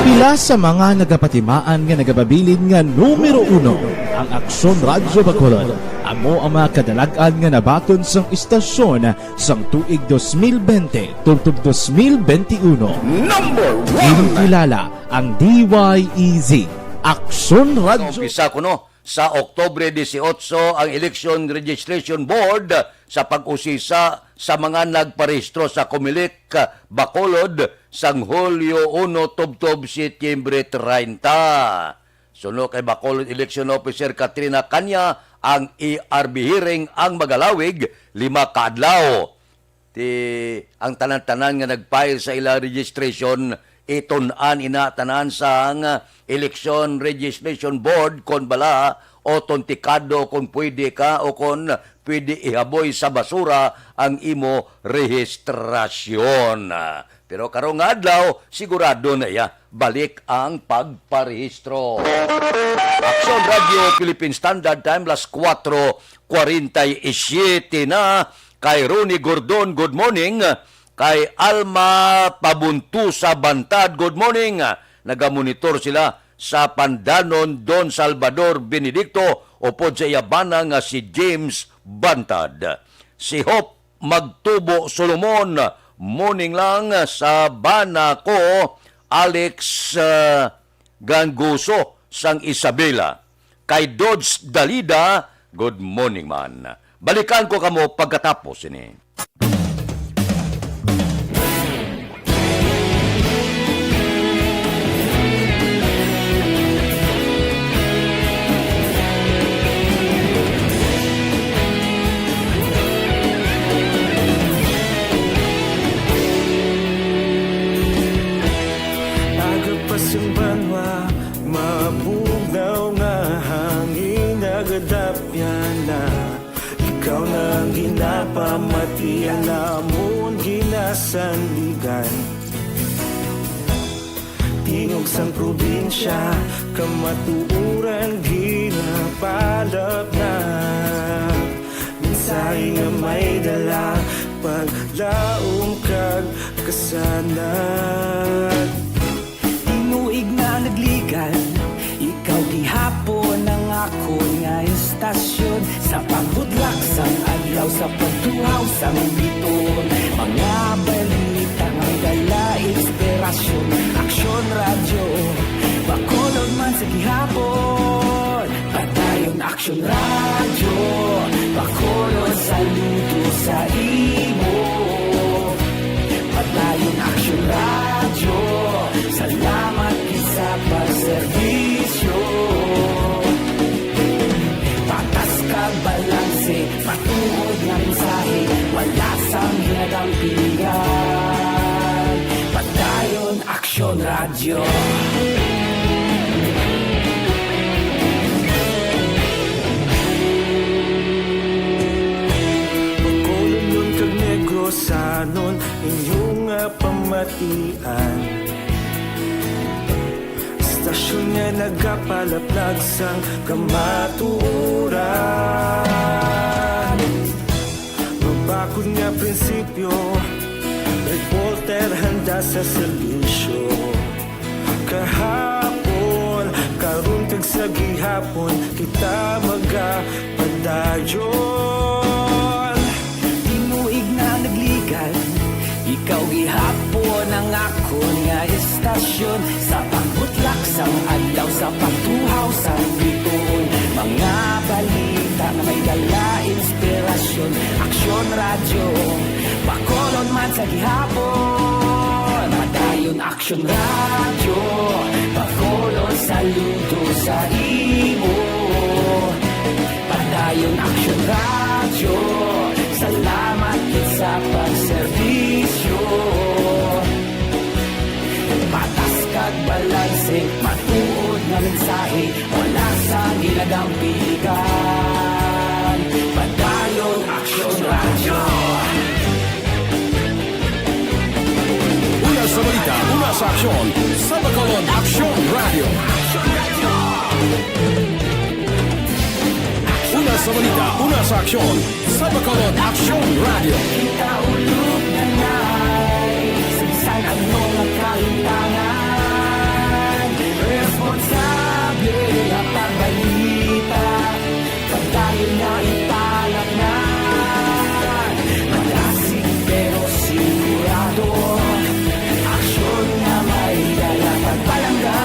Pila sa mga nagapatimaan nga nagapabilin nga numero uno ang Aksyon Radyo Bacolod. Amo ang mga kadalag-an nga nabaton sang istasyon sang tuig dos mil bente tubtob dos mil bente uno. Number one. Ginkilala ang D Y E Z, Aksyon Radyo. Umpisa kuno sa Oktubre dieciocho ang Election Registration Board sa pag-usisa sa mga nagparehistro sa Comelec Bacolod sang Hulyo uno tubtob Setyembre treinta. Suno kay Bacolod Election Officer Katrina Canya, ang A R B hearing ang magalawig lima ka adlaw. Ti, ang tanan-tanan nga nag-file sa ila registration, itun-an ina tanan sang Election Registration Board kon bala autentikado, kon pwede ka o kon pwede ihaboy sa basura ang imo rehistrasyon. Pero karong nga adlaw, sigurado na iya, balik ang pagparehistro. Aksyon Radio Philippine Standard Time, las kuwatro kwarenta y siete na. Kay Ronnie Gordon, good morning. Kay Alma Pabuntusa Bantad, good morning. Nagamonitor sila sa Pandanon, Don Salvador Benedicto, upod sa iya bana nga si James Bantad. Si Hope Magtubo Solomon, morning lang sa bana ko, Alex, ah, Gangoso sang Isabela. Kay Dodge Dalida, good morning man. Balikan ko kamo pagkatapos sini. Aga pa sang banwa, mabugnaw nga hangin, nagadapyan na. Ikaw na ang ginapamati, ang amon ginasandigan. Tingog sang probinsya, kamatuoran ginapalapnat. Mensahe nga may dala, paglaom kag kasanag. Tinuig na nagligan, ikaw gihapon ang akon nga istasyon. Sa pagbudlak sang adlaw, sa pagtuhaw sang biton, mga balita nga dala inspirasyon. Aksyon Radyo Bacolod man sa gihapon. Padayon Aksyon Radyo Bacolod, saludo sa imo. Padayon Aksyon Radyo, salamat gid sa pagserbisyo. Patas kag balanse, matuod nga mensahe, wala sang Bacolodnon kag Negrosanon, inyo nga pamatian. Istasyon nga nagapalaplag sang kamatuoran. Mabakod nga prinsipyo, reporter handa sa serbisyo. Kahapon, karon kag sa gihapon, kita magapadayon. Tinuig na nagligan, ikaw gihapon ang akon nga istasyon. Sa pagbutlak sang adlaw, sa pagtuhaw sang bituon, mga balita nga may dala inspirasyon. Aksyon Radyo, Bacolod man sa gihapon. Padayon Aksyon Radyo, Bacolod, saludo sa imo. Padayon Aksyon Radyo, salamat gid sa pagserbisyo. Patas kag balanse, matuod nga mensahe, wala sang ginadampigan. Padayon Aksyon Radyo. Una sa balita, una sa aksyon, sa Bacolod Aksyon Radyo. Una sa balita, una sa aksyon, sa Bacolod Aksyon Radyo. Kita ulog na nay, sa bisan ano nga kahintangan, responsable nga pagbalita. Pagdayon na ipalaknag, madasig pero sigurado. Aksyon nga may dala pagpalangga.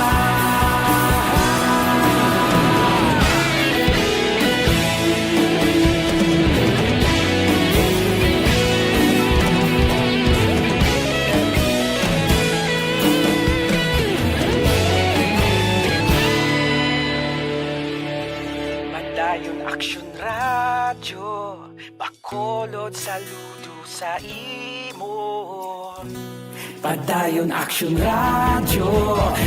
Padayon Aksyon Radyo, Bacolod, saludo sa imo. Padayon Aksyon Radyo,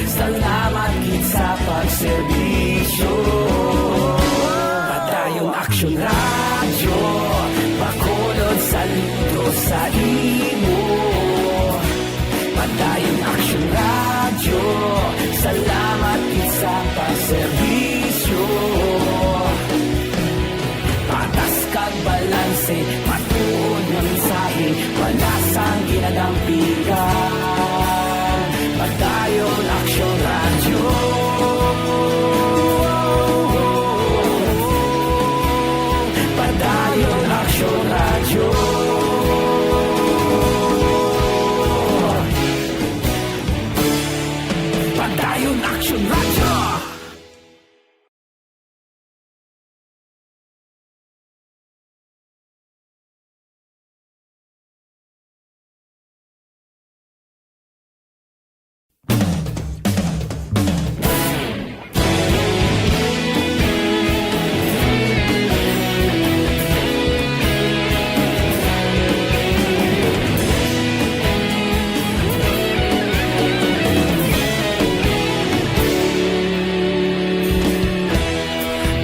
salamat gid sa pagserbisyo. Padayon Aksyon Radyo, Bacolod, saludo sa imo. Padayon Aksyon Radyo, salamat gid sa pagserbisyo. Patas kag balanse, matuod nga mensahe, wala sang ginadampigan. Padayon Aksyon Radyo. Padayon Aksyon Radyo. Padayon Aksyon Radyo.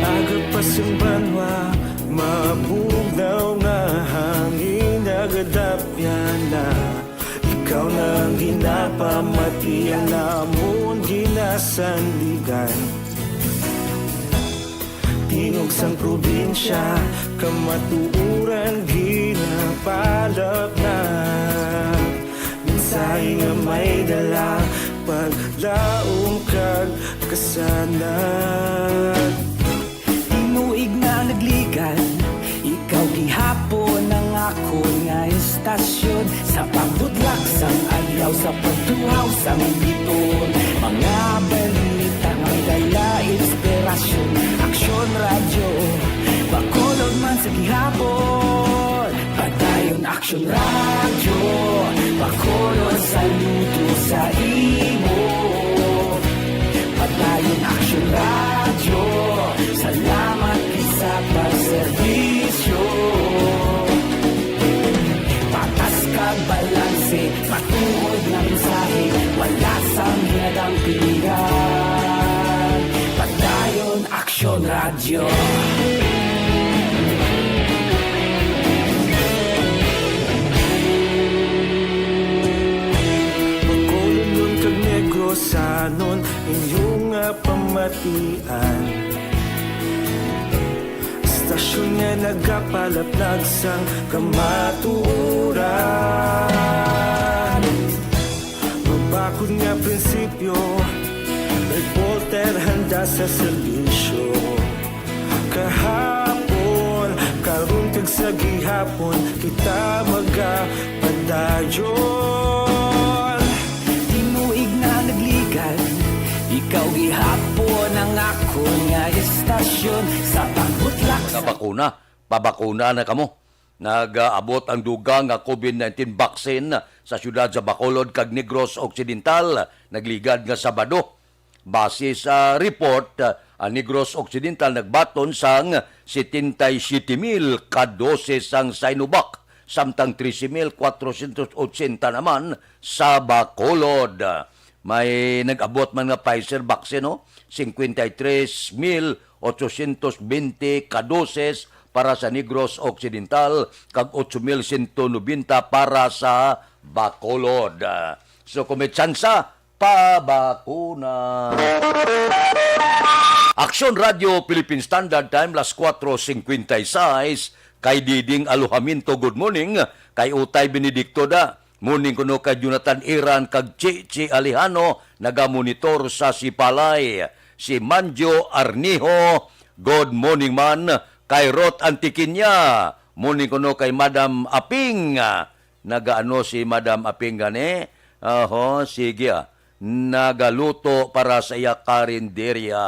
Aga pa sang banwa, mabugnaw nga hangin, nagadapyan na. Ikaw na ang ginapamatian namon, ginasandigan. Tingog sang probinsya, kamatuoran ginapalaknag. Mensahe nga may dala, paglaom kag kasanag. Tinuig na nagligan, ikaw gihapon ang akon nga istasyon. Sa pagbutlak sang adlaw, sa pagtuhaw sang bituon, mga balita nga may dala inspirasyon. Aksyon Radyo, Bacolod man sa gihapon. Padayon Aksyon Radyo, Bacolod, saludo sa imo. Padayon Aksyon Radyo, salamat gid sa pagserbisyo. Patas kag balanse, matuod nga mensahe, wala sang ginadam Aksyon Radyo. Bacolodnon kag Negrosanon, inyo nga pamatian. Istasyon nga nagapalaplag sang kamatuoran. Mabakod nga prinsipyo, reporter handa sa serbisyo. Kahapon, karon kag sa gihapon, kita magapadayon. Tinuig na nagligad, ikaw gihapon ang akon nga istasyon sa pagbutlak sa Pabakuna, pabakuna na kamo. Nag-aabot ang dugang nga COVID nineteen vaccine sa siyudad sa Bacolod kag Negros Occidental, nagligad nga Sabado. Base sa report, ang Negros Occidental nagbaton sang setenta y siete mil ka dosis sang Sinovac, samtang trese mil kwatrosyentos otsenta naman sa Bacolod. May nag-abot man nga Pfizer vaccine, no? Cincuenta y tres mil ochocientos veinte ka dosis para sa Negros Occidental kag ocho mil sento nobenta para sa Bacolod. So, kung may tsansa, pabakuna. Aksyon Radyo Philippine Standard Time, las cuatro cincuenta y seis. Kay Diding Alojamiento, good morning. Kay Utay Benedicto da, morning kuno kay Jonathan Iran kag Chichi Alejano, nagamonitor sa Sipalay. Si Manjo Arnijo, good morning man. Kay Rot Antiquiña, morning kuno kay Madam Aping. Nagaano si Madam Aping gani? Aho, sige, ah. Nagaluto para sa iya karinderya.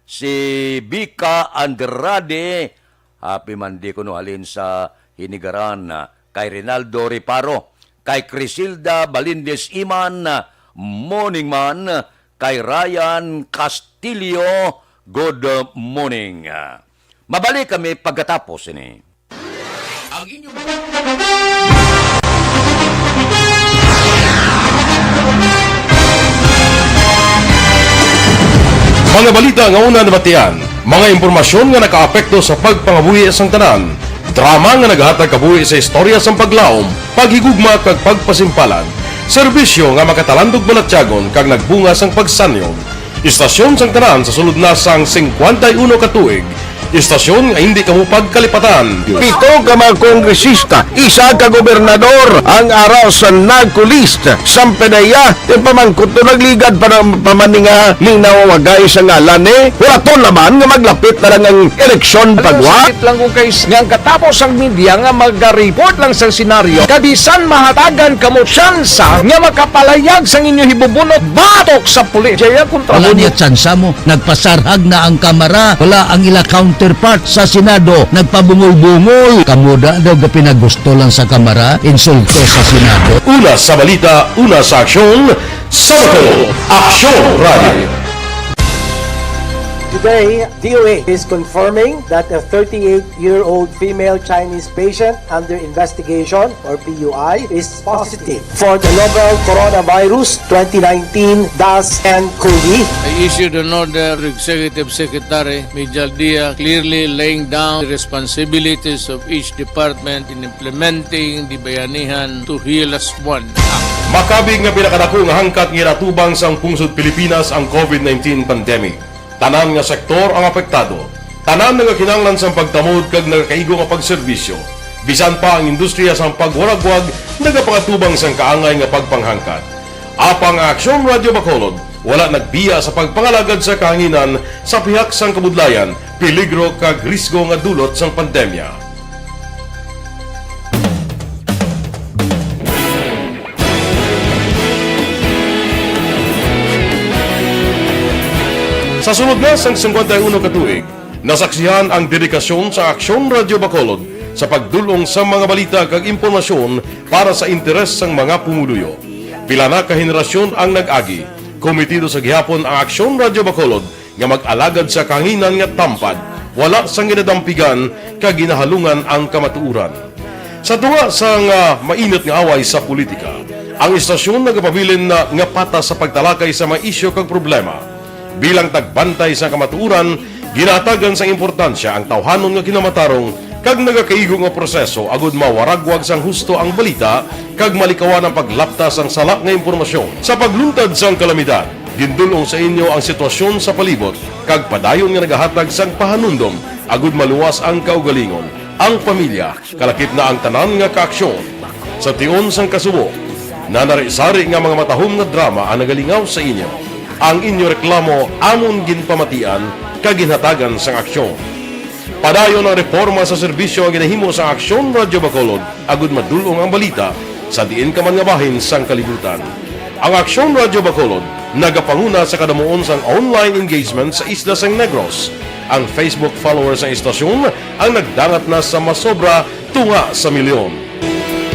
Si Bika Andrade, happy Monday kuno halin sa Hinigaran, ah, kay Rinaldo Reparo, kay Crisilda Balindez Iman, ah, morning man, kay Ryan Castillo, good morning. Mabalik kami pagkatapos ini. Ang inyong mga balita nga una nabatian, mga impormasyon nga nakaapekto sa pagpangabuhi sang tanan, drama nga naghatag kabuhi sa istorya sang paglaom, paghigugma kag pagpasimpalan, serbisyo nga makatalandog balatyagon kag nagbunga sang pagsanyon. Istasyon sang tanan sa sulod na sang singkwenta y uno ka tuig. Istasyon nga hindi kamo pagkalipatan. Pito ka mga kongresista, isa ka gobernador ang ara sa NAGCO list. Sampedeya, ti pamangkot to nagligad pa ng pamaninga, linaw wagay sa ngalan ni. Wala to naman nga maglapit na lang ang eleksyon. Ano, pagwa. Sakit lang kung kay s-, nga ang katapos ang media nga maga-report lang sa senaryo, kabisan mahatagan kamo tsansa nga makapalayag sang inyo hibubunot batok sa pulis. Jaya kontra. Wala mo niya tsansa mo. Nagpasarhag na ang Kamara. Wala ang ila counterpart sa Senado. Nagpabungol-bungol. Kamo da daw ga pinagusto lang sa Kamara, insulto sa Senado. Una sa balita, una sa aksyon, sa Bacolod, Aksyon Radio. Today, D O A is confirming that a thirty-eight-year-old female Chinese patient under investigation, or P U I, is positive for the novel coronavirus twenty nineteen dash N COVID. I issued an order to Executive Secretary Mijal Dia, clearly laying down the responsibilities of each department in implementing the Bayanihan to Heal As One Act. Makabig nga pinakadako nga hangkat nga ginatubang sang pungsod Pilipinas ang COVID nineteen pandemic. Tanan nga sektor ang apektado. Tanan nagakinahanglan sang pagtamod kag nagakaigo nga pagserbisyo. Bisan pa ang industriya sang pagwaragwag nagapakatubang sang kaangay nga pagpanghangkat. Apang ang Aksyon Radio Bacolod wala nagbiya sa pagpangalagad sa kahanginan sa pihak sang kabudlayan, peligro kag risgo nga dulot sang pandemya. Sa sulod na sang singkwenta y uno ka tuig, nasaksihan ang dedikasyon sa Aksyon Radio Bacolod sa pagdul-ong sa mga balita kag impormasyon para sa interes sang mga pumuluyo. Pila na ka henerasyon ang nag-agi. Komitido sa gihapon ang Aksyon Radio Bacolod nga mag-alagad sa kahanginan nga tampad, wala sang ginadampigan kag ginahalungan ang kamatuoran. Sa tunga sang, ah, mainit nga away sa politika, ang istasyon nagapabilin na nga patas sa pagtalakay sa mga isyu kag problema. Bilang tagbantay sa kamatuoran, Ginahatagan sang importansya ang tawhanon nga kinamatarong kag nagakaigo nga proseso agud mawaragwag sang husto ang balita kag malikawan ang paglapta sang sala nga impormasyon. Sa pagluntad sang kalamidad, gindul-ong sa inyo ang sitwasyon sa palibot kag padayon nga nagahatag sang pahanumdom agud maluwas ang kaugalingon, ang pamilya, kalakip na ang tanan nga kaaksyon. Sa tion sang kasubo, nanari-sari nga mga matahom nga drama ang nagalingaw sa inyo. Ang inyo reklamo amon ginpamatian kag ginhatagan sang aksyon. Padayon ang reporma sa serbisyo nga ginahimo sang Aksyon Radyo Bacolod agud madul-ong ang balita sa diin ka man nga bahin sang kalibutan. Ang Aksyon Radyo Bacolod nagapanguna sa kadamuon sang online engagement sa isla sang Negros. Ang Facebook followers sang istasyon ang nagdangat na sa masobra tunga sa milyon.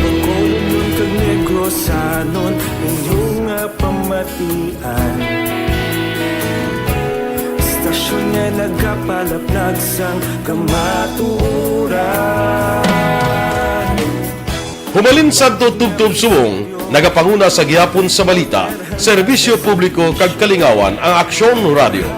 Bacolod kag Negrosanon, inyo nga pamatian. Istasyon nga nagapalaplag sang kamatuoran. Humalin sadto tubtob subong, nagapanguna sa gihapon sa balita, serbisyo publiko kag kalingawan ang Aksyon Radyo.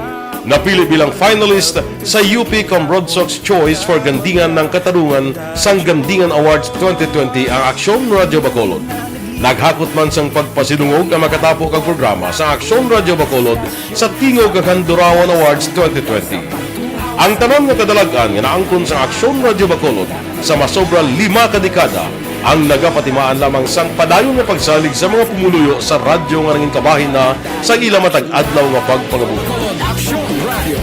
Napili bilang finalist sa U P Cambronsox Choice for Gandingan ng Katarungan sang Gandingan Awards twenty twenty ang Aksyon Radyo Bacolod. Naghakot man sang pagpasidungog ang makatapo kag programa sa Aksyon Radyo Bacolod sa Tingog kag Handurawan Awards twenty twenty. Ang tanan nga kadalag-an nga naangkon sang Aksyon Radyo Bacolod sa masobra lima ka dekada ang nagapatimaan lamang sang padayon nga pagsalig sa mga pumuluyo sa radyo nga nangin kabahin na sa ila matag adlaw nga pagpangabuhi. Bacolod Aksyon Radio.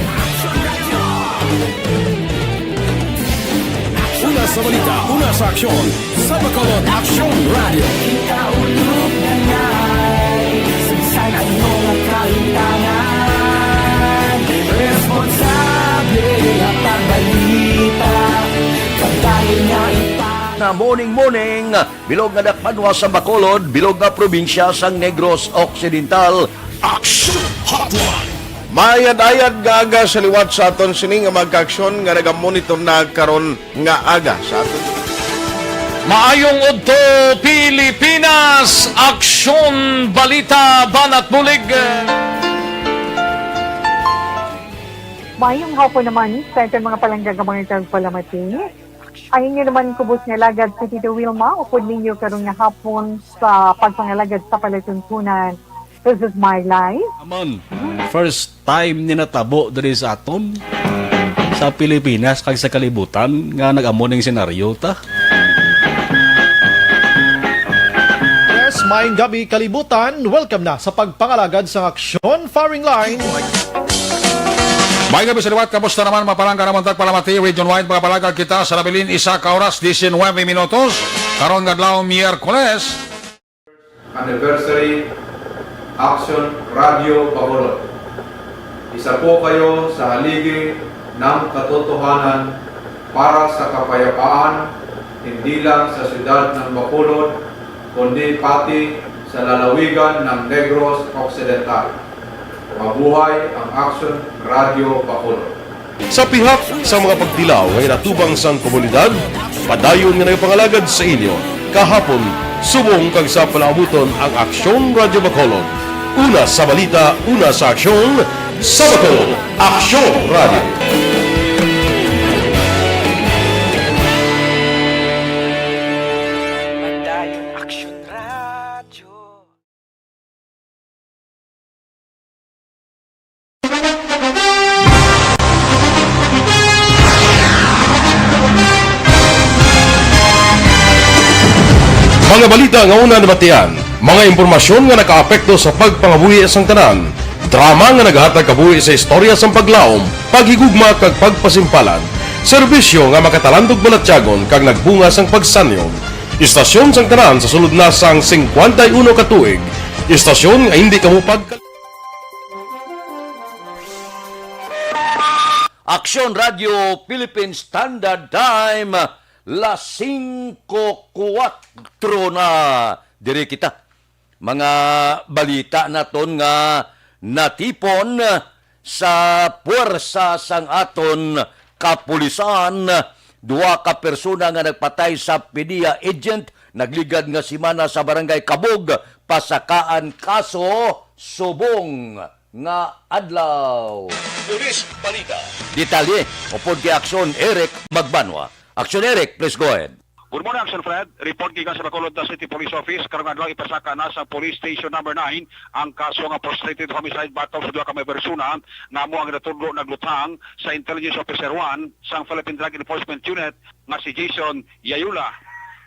Una sa balita, una sa aksyon, sa Bacolod Aksyon Radio. Kita ulog na ngay, sa bisan ano nga kalimtangan, responsable ang pagbalita, pagdayon nga ipa- Na morning, morning, bilog nga dakpanwa sa Bacolod, bilog nga probinsya sang Negros Occidental. Action Hotline. Maayad-ayad nga aga sa liwat sa aton sini nga mga kaaksyon nga nagamonitor na karon nga aga sa aton. Maayong udto, Pilipinas! Aksyon, balita, banat bulig. Maayong hapon naman sa aton mga palangga nga mga tagpalamati. Ang inyo naman kubos nga alagad si Tito Wilma, upod ninyo karon nga hapon sa pagpangalagad sa palatuntunan. This is my life. Amon, first time ni natabo diri sa aton, sa Pilipinas kag sa kalibutan nga nag-amo ning senaryo ta. Yes, maayong gabi kalibutan. Welcome na sa pagpangalagad sa aksyon firing line. May gabi sa liwat, kamusta naman, mapalangga naman tagpalamati, region wide, mga palagag kita sa nabilin, isa ka oras, diecinuebe minutos. Karon nga adlaw, Miyerkules. Anniversary Action Radio Bacolod. Isa po kayo sa haligi ng katotohanan para sa kapayapaan, hindi lang sa siyudad ng Bacolod, kundi pati sa lalawigan ng Negros Occidental. Mabuhay ang Action Radio Bacolod. Sa pihak sa mga pagtilaw nga ginatubang sang komunidad, padayon nga nagapangalagad sa inyo kahapon, subong kag sa palaabuton ang Aksyon Radyo Bacolod. Una sa balita, una sa aksyon, sa Bacolod, Aksyon Radyo. Padayon Aksyon Radyo. Mga balita nga una nabatian, mga impormasyon nga nakaapekto sa pagpangabuhi sang tanan, drama nga naghatag kabuhi sa istorya sang paglaom, paghigugma kag pagpasimpalan, serbisyo nga makatalandog balatyagon kag nagbunga sang pagsanyog. Istasyon sang tanan sa sulod na sang singkwenta y uno ka tuig. Istasyon nga hindi kamo pagkal- Aksyon Radio Philippine Standard Time, las singko kuwatro na. Diri kita. Mga balita naton nga natipon sa puwersa sang aton kapulisan, duha ka persona nga nagpatay sa PDEA agent nagligad nga semana sa Barangay Cabug, pasakaan kaso subong nga adlaw. Pulis Balita. Detalye upod kay Aksyon Eric Magbanwa. Aksyon Eric, please go ahead. Good morning, Aksyon Fred. Report gikan sa Bacolod City Police Office. Karong adlaw, ipasaka na sa Police Station Number nine ang kaso nga frustrated homicide batok sa duha ka mga persona nga amo ang natudlo nagluthang sa Intelligence Officer one sang Philippine Drug Enforcement Unit nga si Jason Yayula.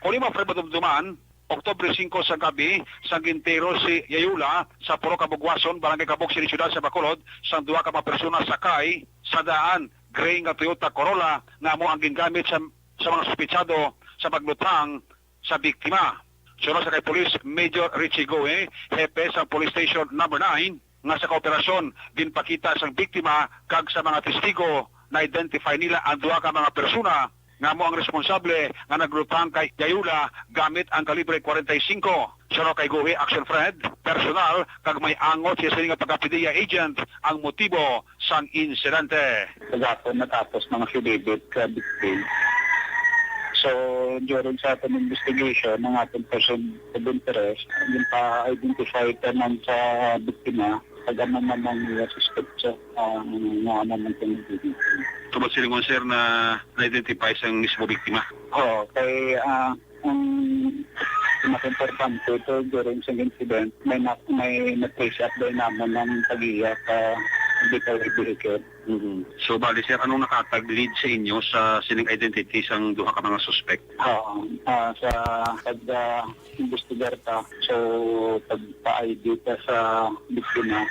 Kung imo, Fred, madumduman, Oktubre singko sa gabi, sang gintiro si Yayula sa Puro Kabugwason, Barangay Kabug, City, Siyudad sa Bacolod, sang duha ka mga persona sakay sa daan, gray nga Toyota Corolla, nga amo ang gingamit sa, sa mga suspitsado sa pagluthang sa biktima. Suno sa kay Police Major Richie Gohe, hepe sa Police Station Number nine, nga sa kaoperasyon, ginpakita sang biktima kag sa mga testigo, na-identify nila ang duha ka mga persona nga amo ang responsable nga nagluthang kay Yayula gamit ang kalibre forty-five. Suno kay Gohe, Aksyon Fred, personal kag may angot siya sini nga pagka-PDEA agent ang motibo sang insidente. Kagapon natapos mga affidavit ka victim. So, during sa aton investigation, ang aton person of interest, yung pa-identify tanan sa biktima, kag ano man ang iya suspect sa, ah, nga ano man ang biktima. Tubag silingon, sir, na na-identify sang mismo biktima? Oo, kay, ah, ang pinaka-importante ito during sa incident, may na-, may na-trace up daw naman ang pag-iya sa detail vehicle. Mhm. So, bali, sir, anong nakatag lead sa inyo sa sining identity sang duha ka mga suspect? Oo, ah, sa pag, ah, imbestigar ta, so, pagpa-I D ta sa biktima,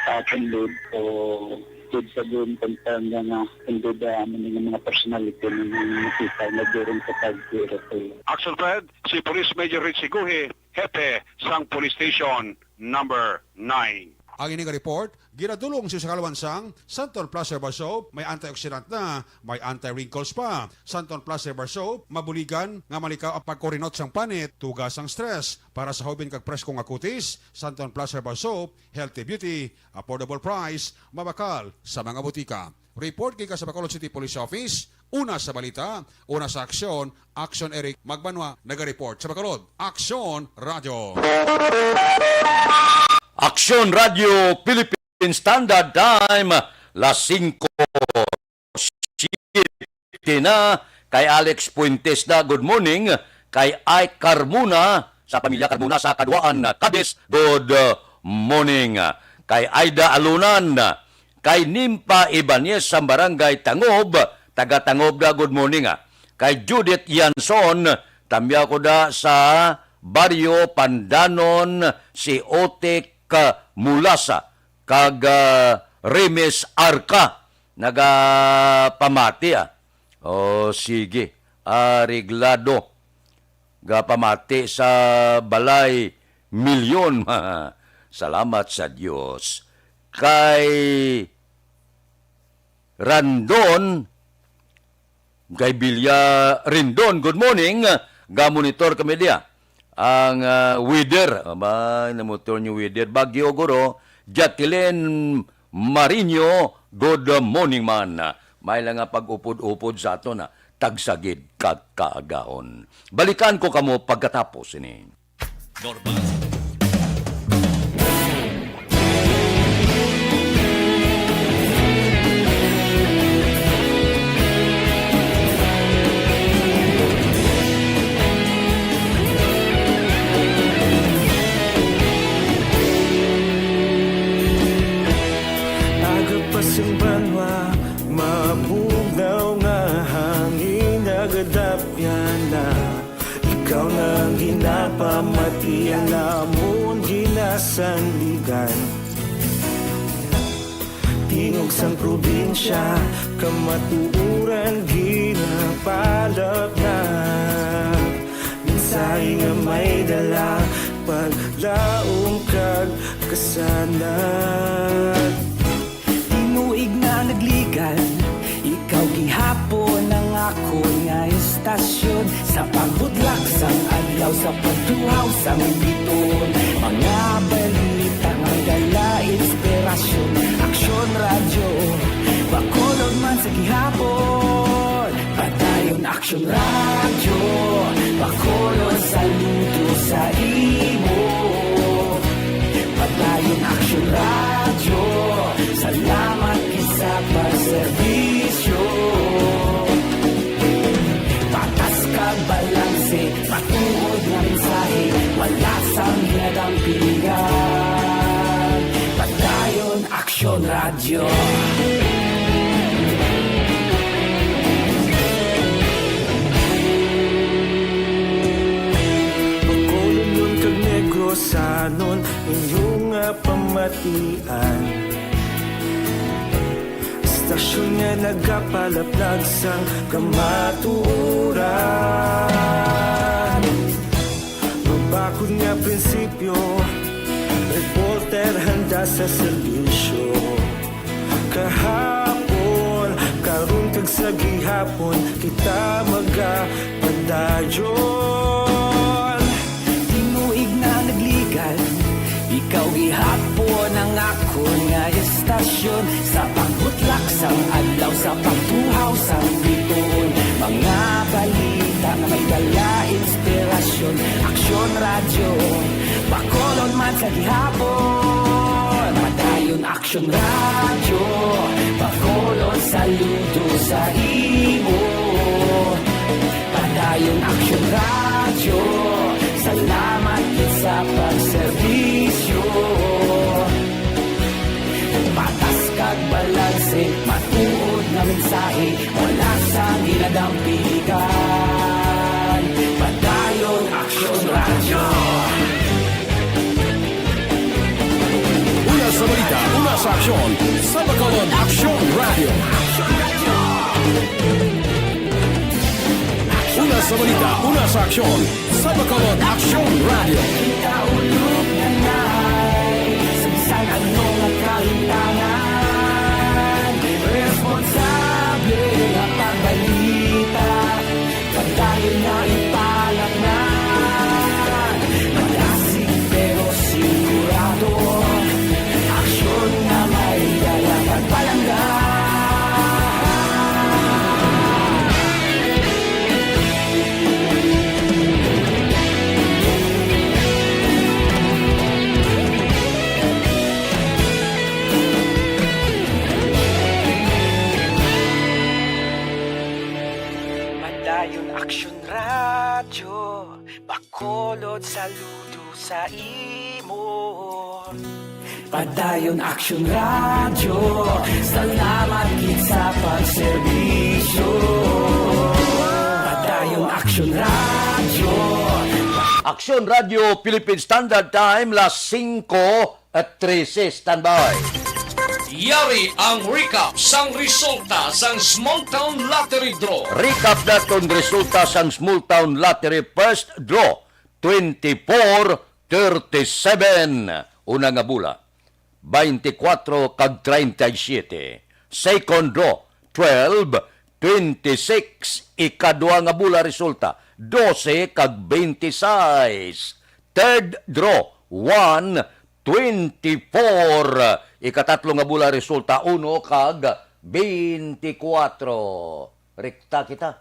sa aton lead, so, good sa good, confirm na nga, hindi ba, ano, yung mga personality ng mga nakita na during sa pag-zero. Action Fred, si Police Major Richie Guhi, hepe sang Police Station Number nine. Ang ini nga report ginadul-ong sa kalawan sang Santon Plaza Herbal Soap, may antioxidant na, may anti-wrinkles pa. Santon Plaza Herbal Soap, mabuligan nga malikaw ang pagkurinot sang panit, tuga sang stress. Para sa hubin kag presko nga kutis, Santon Plaza Herbal Soap, healthy beauty, affordable price, mabakal sa mga botika. Report gikan sa Bacolod City Police Office, una sa balita, una sa aksyon, Aksyon Eric Magbanwa, naga-report sa Bacolod. Aksyon Radio. Aksyon Radio Philippine Standard Time, las singko siyete na. Kay Alex Fuentes na, good morning. Kay Ike Carmona, sa pamilya Carmona sa Kaduaan, Cadiz, good, uh, morning. Kay Aida Alunan, kay Nimpa Ibanez sa Barangay Tangob, taga Tangob na, good morning, ah. Kay Judith Yanson, tamya ko da sa Baryo Pandanon, si Otik, ah, Mulasa, kag, ah, Remes Arca, nagapamati, ah. O, sige, areglado. Gapamati sa balay, milyon. Salamat sa Dios. Kay Randon, kay Bilya Rindon, good morning. Gamonitor kami diya. Ang, ah, weather, abay, namonitor niyo weather. Bagyo, guro. Jacqueline Marino, good morning man. May lang nga pag-upod-upod sa aton, ah. Tagsagid kag kaagahon. Balikan ko kamo pagkatapos ini. Normal. Aga pa sang banwa, mabugnaw nga hangin nagadapyan na. Ikaw na ang ginapamati, ang amon ginasandigan. Tingog sang probinsya, kamatuoran ginapalapnap. Mensahe nga may dala, paglaom kag kasanag. Tinuig na nagligan, ikaw gihapon ang akon nga istasyon. Sa pagbudlak sang adlaw, sa pagduhaw sang biton, mga balita nga dala inspirasyon. Aksyon Radyo, Bacolod man sa gihapon. Padayon Aksyon Radyo, Bacolod, saludo sa imo. Padayon Aksyon Radyo, salamat gid sa pagserbi. Bacolod kag Negrosanon, inyo nga pamatian. Istasyon nga nagapalaplag sang kamatuoran. Mabakod nga prinsipyo, reporter handa sa serbisyo. Kahapon, karon kag sa gihapon, kita magapadayon. Tinuig na nagligal, ikaw gihapon ang akon nga estasyon. Sa pagbutlak sang adlaw, sa pagtuhaw sang bituon, mga balita nga may dala inspirasyon. Aksyon Radyo, Bacolod man sa gihapon. Padayon Aksyon Radyo, Bacolod saludo sa imo. Padayon Aksyon Radyo, salamat gid sa pagserbisyo. Patas kag balanse, matuod nga mensahe, wala sang ginadampigan. Padayon Aksyon Radyo. Una sa balita, una sa aksyon, sa Bacolod Aksyon Radyo. Una sa balita, una sa aksyon, sa Bacolod Aksyon Radyo. Kita ulog na nai, sa bisan ano nga kahitangan, responsable nga pagbalita. Padayon nga ipalatnan, madasig pero sigurado. Aksyon nga may dala kag palangga. Padayon Aksyon Radyo, Bacolod saludo sa imo. Padayon Aksyon Radyo, salamat gid sa pagserbisyo. Padayon Aksyon Radyo. Aksyon Radyo Philippine Standard Time, las singko trese. Standby. Yari ang recap sang resulta sang Small Town Lottery Draw. Recap naton resulta sang Small Town Lottery First Draw, twenty-four thirty-seven. Una nga bula, twenty-four kag treinta y siete. Second draw, twelve, twenty-six. Ikadua nga bula resulta, doce kag twenty-six. Third draw, one, twenty-four. Ikatatlo nga bula resulta, uno kag twenty-four. Rekta kita.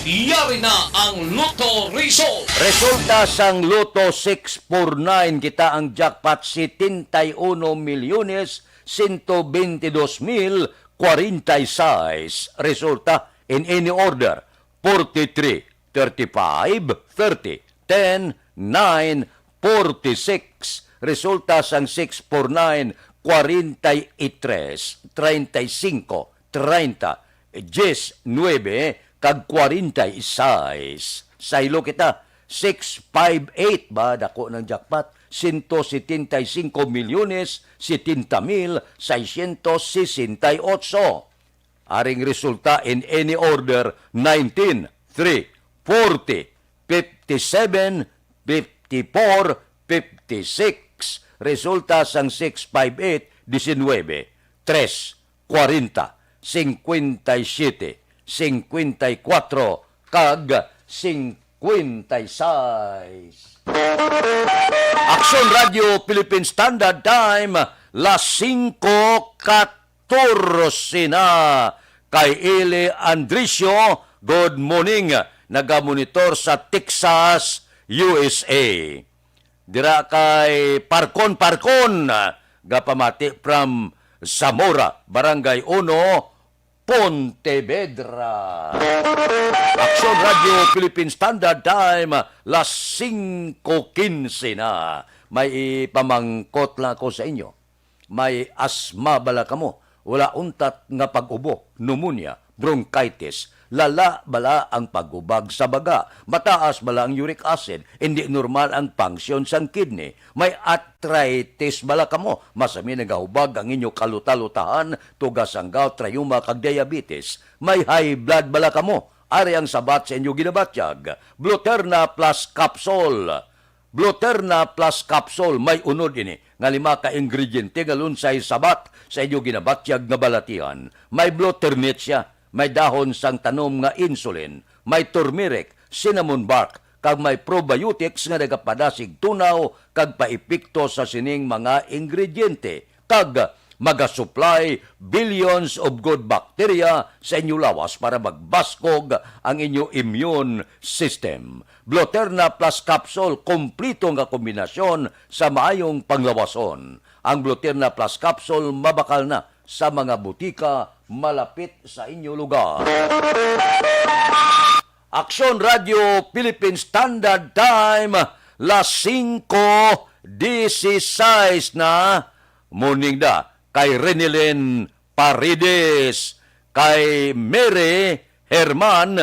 Yari na ang Lotto Result. Resulta sang Lotto six four nine, kita ang jackpot, setenta y uno milyones sento bente dos mil kwarenta y seis. Resulta in any order, forty-three, thirty-five, thirty, ten, nine, forty-six. Resulta sang six four nine, kwarenta y tres, treinta y cinco, treinta, diecinuebe, kag kwarenta y seis. Saylo kita, six five eight ba, dako ng jackpot, sento setenta y cinco milyones setenta mil seiscientos sesenta y ocho. Aring resulta in any order, nineteen, three, forty, fifty-seven, fifty-four, fifty-six. Resulta sang six five eight, diecinuebe, tres, kwarenta, cincuenta y siete, cincuenta y cuatro, kag cincuenta y seis. Aksyon Radyo Philippine Standard Time, las singko katorse na. Kay Eli Andricio, good morning. Nagamonitor sa Texas, U S A. Dira kay Parcon, Parcon, gapamati from Zamora, Barangay Uno, Pontevedra. Aksyon Radyo Philippine Standard Time, las singko quince na. May ipamangkot lang ako sa inyo. May asma bala kamo? Wala untat nga pag-ubo, pneumonia, bronchitis, lala bala ang paghubag sa baga, mataas bala ang uric acid, hindi normal ang function sang kidney, may arthritis bala kamo, masami nagahubag ang inyo kalutalutahan, tugas sang gout, rayuma, kag diabetes, may high blood bala kamo, ari ang sabat sa inyo ginabatyag, Bluterna Plus Capsule. Bluterna Plus Capsule, may unod ini nga lima ka ingrediente nga lunsay sabat sa inyo ginabatyag nga balatian. May Bluternicia, may dahon sang tanom nga insulin, may turmeric, cinnamon bark, kag may probiotics nga nagapadasig tunaw kag paepekto sa sining mga ingrediente, kag magasupply billions of good bacteria sa inyo lawas para magbaskog ang inyo immune system. Bluterna Plus Capsule, kompleto nga kombinasyon sa maayong panglawason. Ang Bluterna Plus Capsule mabakal na sa mga butika malapit sa inyo lugar. Aksyon Radio Philippine Standard Time, las singko dieciséis na. Morning da kay Renilyn Paredes, kay Mary Herman,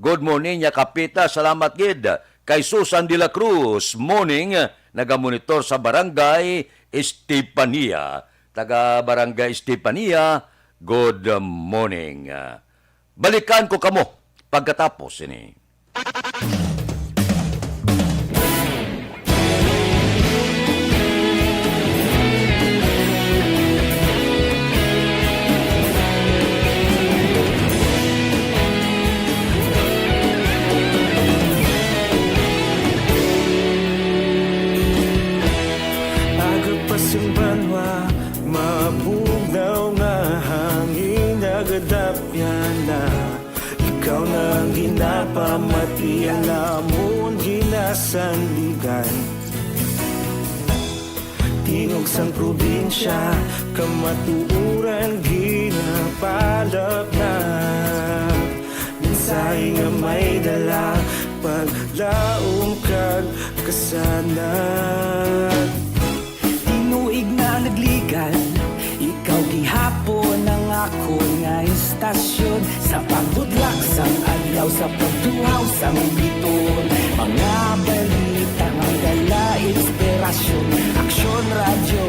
good morning, nya kapita, salamat gid. Kay Susan de la Cruz, morning, nagamonitor sa Barangay Estefania. Taga Barangay Estefania, good morning. Balikan ko kamo pagkatapos sini. Aga pa sing banwa, mabugnaw nga hangin nagadapyan na. Ikaw na ang ginapamati, ang amon ginasandigan. Tingog sang probinsya, kamatuoran ginapalapnap. Mensahe nga may dala, paglaom kag kasanag. Tinuig na nagligan, ikaw gihapon ang akon nga istasyon. Sa pagbutlak sang adlaw, sa pagtuhaw sang biton, mga balita nga dala inspirasyon. Aksyon Radyo,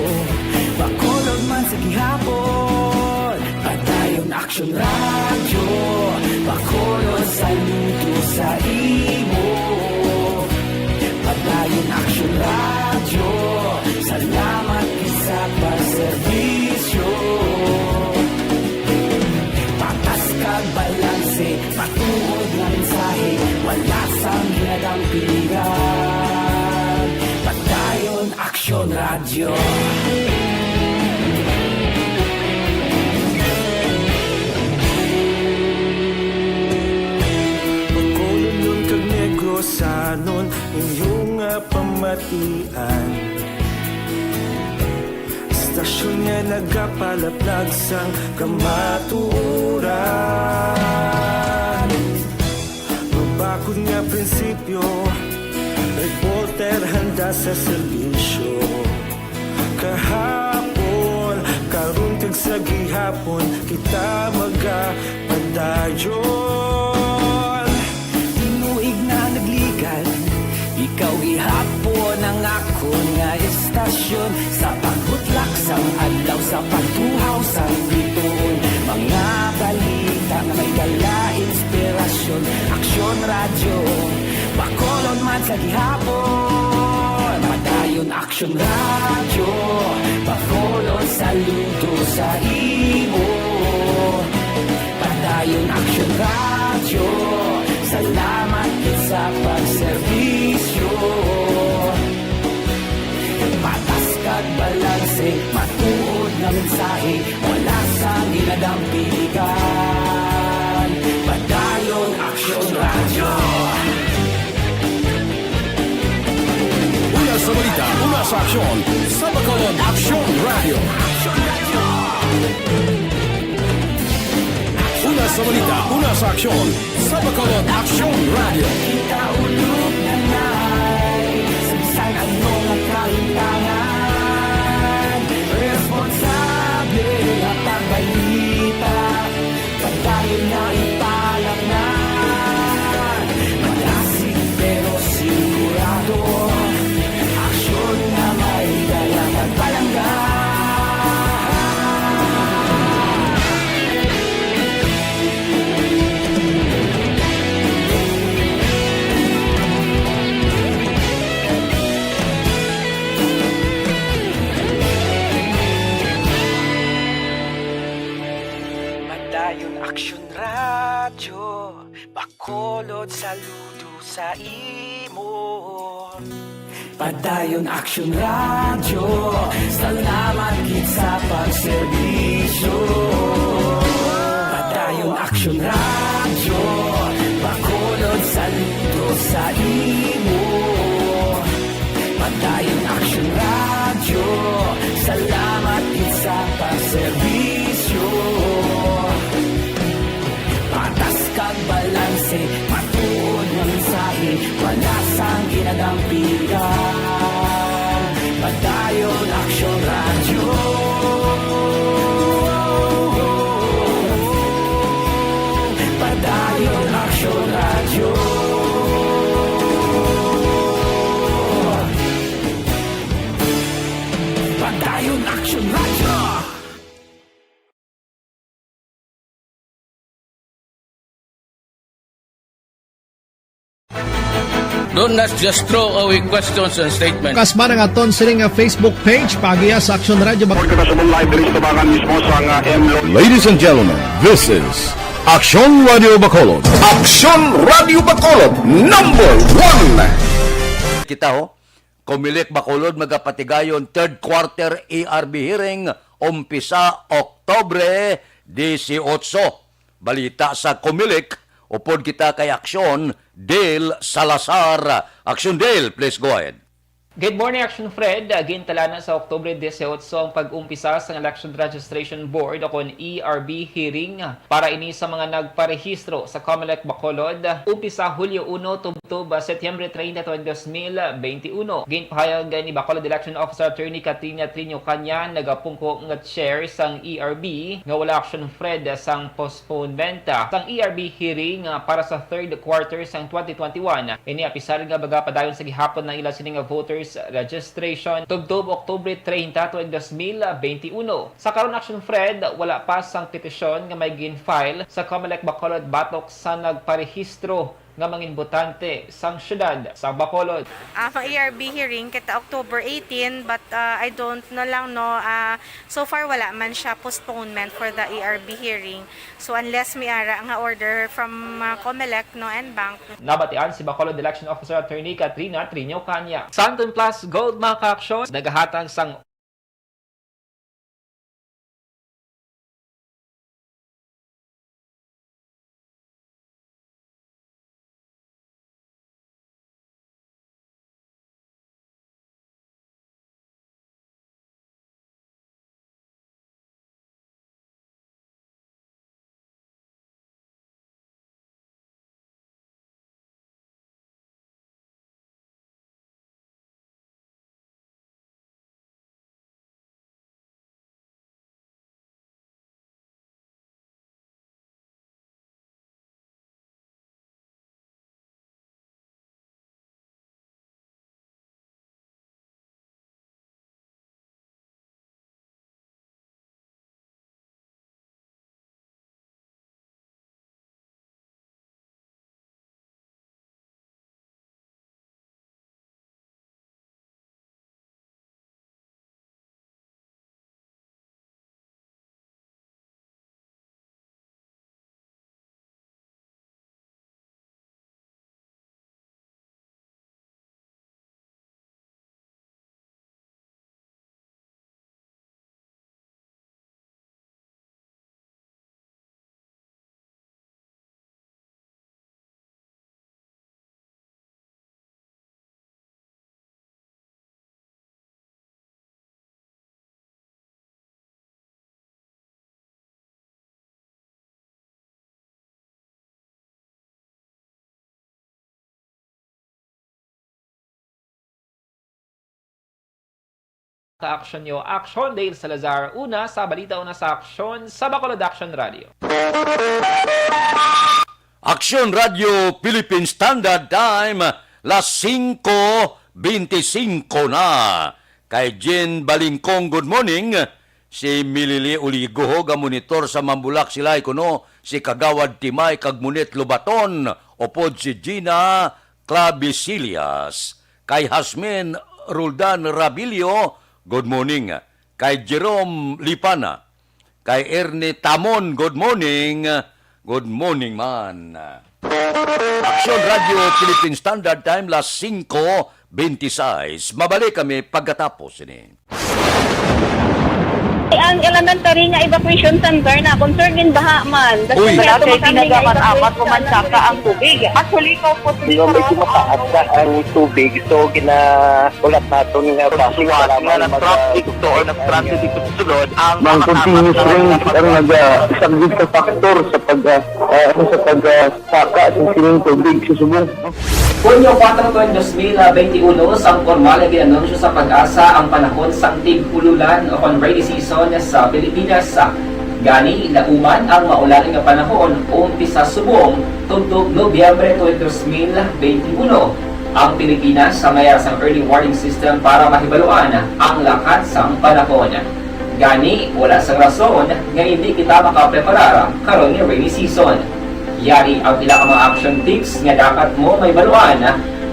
Bacolod man sa gihapon. Padayon Aksyon Radyo, Bacolod, saludo sa imo. Padayon Aksyon Radyo, salamat gid sa pagserbisyo. Patas kag balanse, matuod nga mensahe, wala sang ginadampigan. Padayon Aksyon Radyo. Bacolodnon kag Negrosanon, inyo nga pamatian. Istasyon nga nagapalaplag sang kamatuoran. Mabakod nga prinsipyo, reporter handa sa serbisyo. Kahapon, karon kag sa gihapon, kita magapadayon. Tinuig na nagligan, ikaw gihapon ang akon nga istasyon. Sa pagbutlak sang adlaw, sa pagtuhaw sang bituon, mga balita nga may dala inspirasyon. Aksyon Radyo, Bacolod man sa gihapon. Padayon Aksyon Radyo, Bacolod, saludo sa imo. Padayon Aksyon Radyo, salamat gid sa pagserbisyo. Patas kag balanse, matuod nga mensahe, wala sang ginadampigan. Padayon Aksyon Radyo. Una sa balita, una sa aksyon, sa Bacolod Aksyon Radyo. Una sa balita, una sa aksyon, sa Bacolod Aksyon Radyo. Kita ulog na nai, sa bisan ano nga kalimtangan, respond Padayon Aksyon Radyo, Bacolod, saludo sa imo. Padayon Aksyon Radyo, salamat gid sa pagserbisyo. Padayon Aksyon Radyo, Bacolod, saludo sa imo. Padayon Aksyon Radyo, salamat gid sa pagserbisyo. Patas kag balanse, matuod nga mensahe, wala sang ginadampigan. Padayon Aksyon Radyo. Padayon Aksyon Radyo. Padayon Aksyon Radyo. Don't not just throw away questions and statements. Kasma nga aton sini nga Facebook page, paagiha sa Aksyon Radyo Bac- Report kita subong live diri sa tubangan mismo sa nga M Lo- Ladies and gentlemen, this is Aksyon Radio Bacolod. Aksyon Radio Bacolod, number one. Kita ho, Comelec Bacolod magapatigayon third quarter A R B hearing, umpisa Oktobre dieciocho. Balita sa Comelec, upod kita kay Aksyon Dale Salazar. Aksyon Dale, please go ahead. Good morning, Action Fred. Gintalana sa Oktubre dieciocho ang pag-umpisa sang Election Registration Board o kon E R B hearing para ini sa mga nagparehistro sa Comelec Bacolod. Umpisa Hulyo uno tubtob Setyembre treinta tuig dos mil benti uno. Ginpahayag ni Bacolod Election Officer Attorney Katrina Triño Caña, nagapungko nga chair sang E R B, nga wala, Action Fred, sang postponement sang E R B hearing, ah, para sa third quarter sang twenty twenty-one. Ini apisar nga magapadayon sa gihapon ang ila sini nga voters registration tubtob Oktubre treinta tuig dos mil benti uno. Sa karon, Action Fred, wala pa sang petisyon nga may gin-file sa Comelec Bacolod batok sa nagparehistro nga mangin botante sang siyudad sa Bacolod. Ah, ang E R B hearing kita October eighteen, but, ah, I don't know lang, no, ah, so far wala man siya postponement for the E R B hearing. So unless may ara nga order from, ah, Comelec, no, and bank. Nabatian si Bacolod Election Officer Attorney Katrina Triño Caña. Santon Plus Gold, mga ka-aksyon, nagahatag sang Ka-aksyon niyo, Aksyon Dale Salazar, una sa balita, una sa aksyon sa Bacolod Action Radio. Aksyon Radio Philippine Standard Time, las singko benti singko na. Kay Jean Balingkong, good morning. Si Milili Uligo ho, ga-monitor sa Mambulak, sila kuno si Kagawad Timay kag Munet Lobaton, upod si Gina Clavisillas. Kay Hasmin Roldan Rabilio, good morning. Kay Jerome Lipana, Kay Ernie Tamon, good morning. Good morning man. Aksyon Radio Philippine Standard Time, las singko bente-sais. Mabalik kami pagkatapos ini. Ang elementary nga evacuation center na concerned in baha man. Uy. Wala kay tinaga man amat pumansaka ang tubig. Actually, ikaw po, medyo mataas na ang tubig. So, gina- Ulat naton nga basi nga nag-traffic to or nag-transit dito sa sulod ang mga continuous rain ang nag-, ah, isang sa factor sa pag, ah, ah, ano, sa pag, ah, saka sa sining tubig sa subong. Hunyo kuwatro, dos mil bente uno, sang pormal nga ginanunsyo sa PAGASA ang panahon sang tig-ululan o kon rainy season sa Pilipinas. Gani, nauman ang maulan nga panahon umpisa subong tubtob Nobyembre twenty, dos mil bente uno. Ang Pilipinas sa may sang early warning system para mahibaluan ang lakat sang panahon. Gani, wala sang rason nga hindi kita makapreparar karon nga rainy season. Yari ang pila ka mga action tips nga dapat mo mahibaluan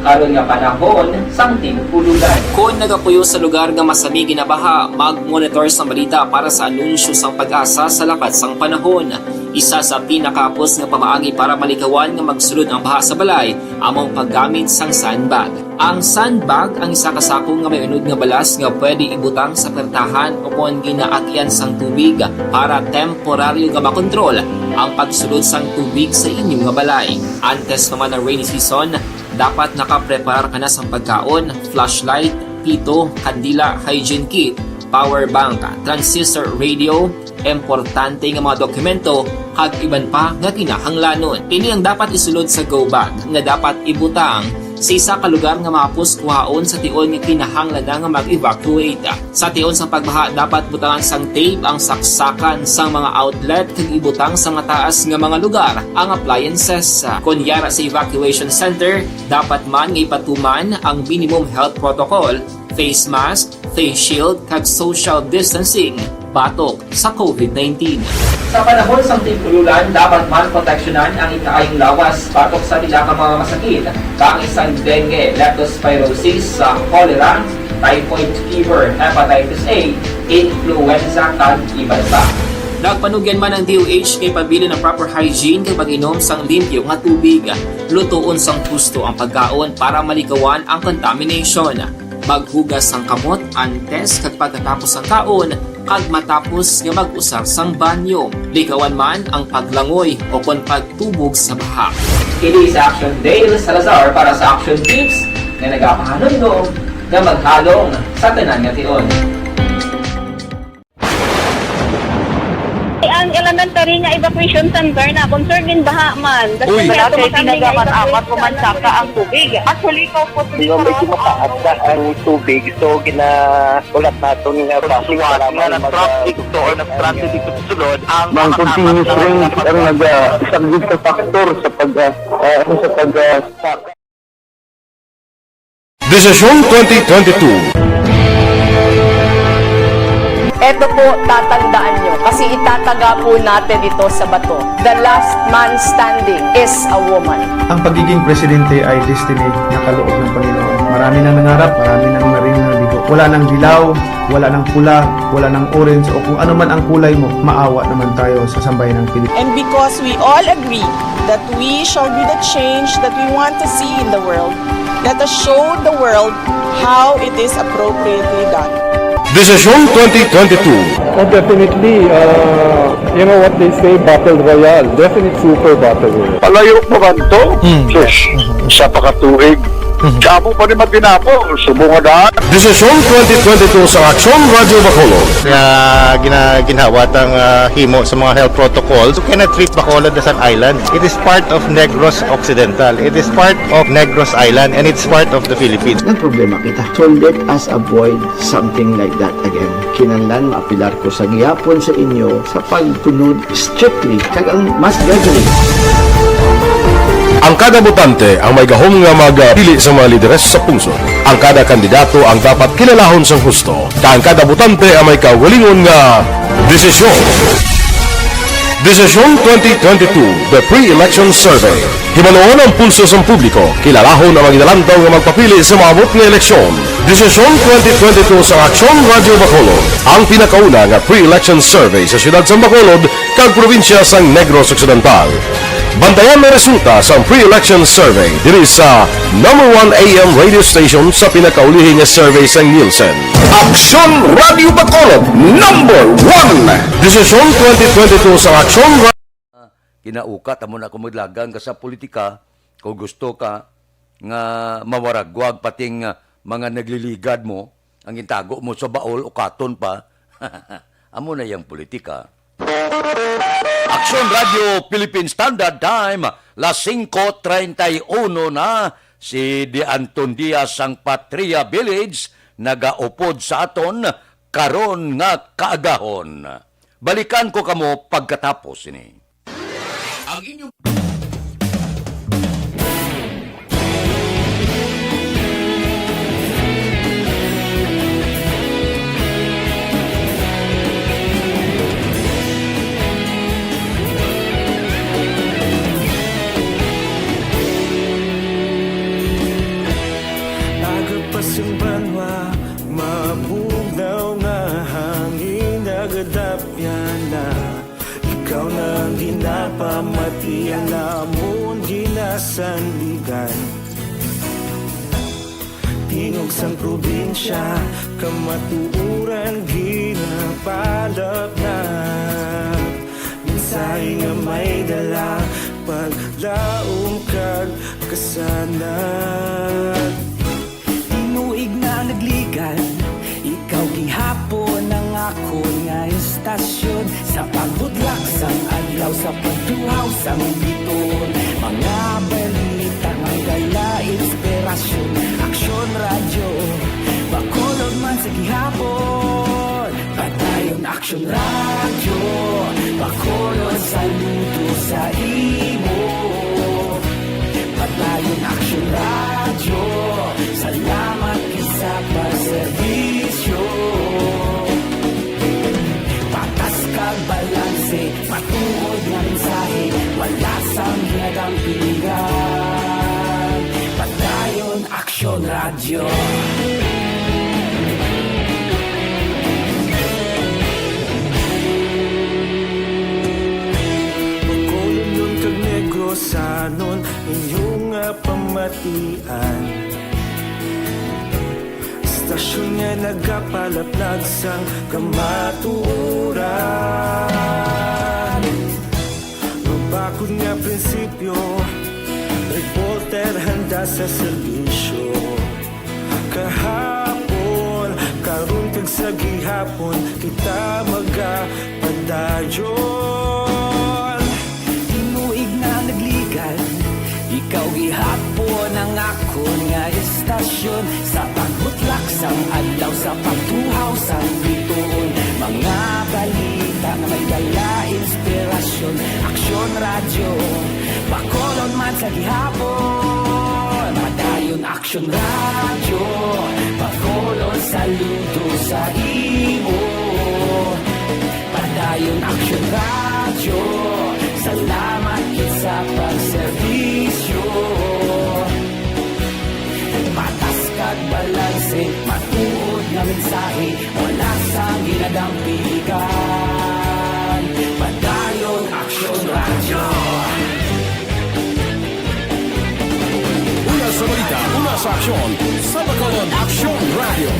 karon nga panahon sang tig-ululan. Kon nagapuyo sa lugar nga masami ginabaha, mag-monitor sang balita para sa anunsyo sang PAGASA sa lakat sang panahon. Isa sa pinakahapos nga pamaagi para malikawan nga magsulod ang baha sa balay amo ang paggamit sang sandbag. Ang sandbag ang isa ka sako nga may unod nga balas nga pwede ibutang sa pertahan o kon ginaagyan sang tubig para temporaryo nga makontrol ang pagsulod sang tubig sa inyo nga balay. Antes pa man ang rainy season, dapat nakapreparar ka na sang pagkaon, flashlight, pito, kandila, hygiene kit, power bank, transistor radio, importante nga mga dokumento, kag iban pa nga kinahanglanon. Ini ang dapat isulod sa go bag nga dapat ibutang sa isa ka lugar nga mahapos kuhaon sa tion nga kinahanglan na nga mag-evacuate. Sa tion sang pagbaha, dapat butangan sang tape ang saksakan sang mga outlet kag ibutang sa mataas nga mga lugar ang appliances. Kon yara sa evacuation center, dapat man nga ipatuman ang minimum health protocol, face mask, face shield, kag social distancing batok sa covid nineteen. Sa panahon sang tig-ululan, dapat man proteksyonan ang ikaayong lawas batok sa pila ka mga masakit, kaangay sang dengue, leptospirosis, sa cholera, typhoid fever, hepatitis A, influenza, kag iban pa. Nagpanugyan man ang D O H nga ipabilin ang proper hygiene kag pag-inom sang limpyo nga tubig. Lutoon sang husto ang pagkaon para malikawan ang contamination. Maghugas sang kamot antes kag pagkatapos sang kaon kag matapos nga mag-usar sang banyo. Likawan man ang paglangoy o kon pagtubog sa baha. Kini si Action Dale Salazar para sa Action Tips nga nagapahanumdom nga maghalong sa tanan nga tion. Ang elementary nga evacuation center na concerned in baha man. Uy. Wala kay tinaga man amat pumansaka ang tubig. Actually, ikaw po, medyo mataas na ang tubig. So, gina-, ulat naton nga basi nga nag-traffic to or nag-transit dito sa sulod ang mga continuous rain ang nag-, ah, isang sa factor sa pag, ah, ah, ano, sa pag, ah, sa Desisyon twenty twenty-two. Eto po, tatandaan nyo, kasi itataga po natin ito sa bato. The last man standing is a woman. Ang pagiging presidente ay destiny na kaloob ng Panginoon. Marami nang nangarap, marami nang naring nabigo. Wala nang dilaw, wala nang pula, wala nang orange, o kung ano man ang kulay mo, maawa naman tayo sa sambayanang Pilipino. And because we all agree that we shall be the change that we want to see in the world, let us show the world how it is appropriately done. Desisyon twenty twenty-two. Oh, definitely, uh, you know what they say, battle royale. Definite super battle royale. Palayo pa man to? Hmm. Sus, isa pa ka tuig. Mhm. Sa amo pa ni Matinapo, subong nga daan. Desisyon twenty twenty-two sa Aksyon Radyo Bacolod. Nga gina-, ginhawa tang, ah, himo sa mga health protocols. You cannot treat Bacolod as an island. It is part of Negros Occidental. It is part of Negros Island, and it's part of the Philippines. Nagproblema kita. So let us avoid something like that again. Kinahanglan maapelar ko sa gihapon sa inyo sa pagtunod strictly kag ang mas gradually. Ang kada botante ang may gahom nga magpili sa mga lideres sa pungsod. Ang kada kandidato ang dapat kilalahon sang husto, kag ang kada botante ang may kaugalingon nga desisyon. Desisyon twenty twenty-two, The Pre-Election Survey. Hibaluon ang pulso sang publiko, kilalahon ang mga ginalantaw nga magpapili sa maabot nga eleksyon. Desisyon twenty twenty-two sa Aksyon Radio Bacolod, ang pinakauna nga pre-election survey sa siyudad sang Bacolod kag probinsya sang Negros Occidental. Bantayan ang resulta sang pre-election survey diri sa number one A M radio station sa pinakaulihi nga survey sang Nielsen. Aksyon Radio Bacolod, number one. Desisyon twenty twenty-two sa Aksyon Ra- Kinaukat amo na kung maglagan ka sa politika, kung gusto ka nga mawaragwag pating, ah, mga nagliligad mo, ang gintago mo sa baol, ukaton pa. Amo na yang politika. Aksyon Radio Philippine Standard Time, las singko treinta y uno na. Si Dianton Diaz sang Patria Village nagaupod sa aton karon nga kaagahon. Balikan ko kamo pagkatapos sini. Ang inyong Aga pa sing banwa, mabugnaw nga hangin, nagadapyan na. Ikaw na ang ginapamati, ang amon ginasandigan. Tingog sang probinsya, kamatuoran ginapalapnap. Mensahe nga may dala, paglaom kag kasanag. Tinuig na nagligad, ikaw gihapon ang akon nga istasyon. Sa pagbudlak sang adlaw, sa pagtuhaw sang biton, mga balita nga dala inspirasyon. Aksyon Radyo, Bacolod man sa gihapon. Padayon Aksyon Radyo, Bacolod, saludo sa imo. Padayon Aksyon Radyo, salamat gid sa pagserbisyo. Patas kag balanse, matuod nga mensahe, wala sang ginadampigan. Padayon Aksyon Radyo. Bacolodnon kag Negrosanon, inyo nga pamatian. Istasyon nga nagapalaplag sang kamatuoran. Mabakod nga prinsipyo, reporter handa sa serbisyo. Kahapon, karon kag sa gihapon, kita magapadayon. Tinuig na nagligad, ikaw gihapon ang akon nga istasyon. Sa pagbutlak sang adlaw, sa pagtuhaw sang bituon, mga balita nga may dala inspirasyon. Aksyon Radyo, Bacolod man sa gihapon. Padayon Aksyon Radyo, Bacolod, saludo sa imo. Padayon Aksyon Radyo, salamat gid sa pagserbisyo. Patas kag balanse, matuod nga mensahe, wala sang ginadampigan. Padayon Aksyon Radyo. Una sa balita, una sa aksyon, sa Bacolod Aksyon Radyo.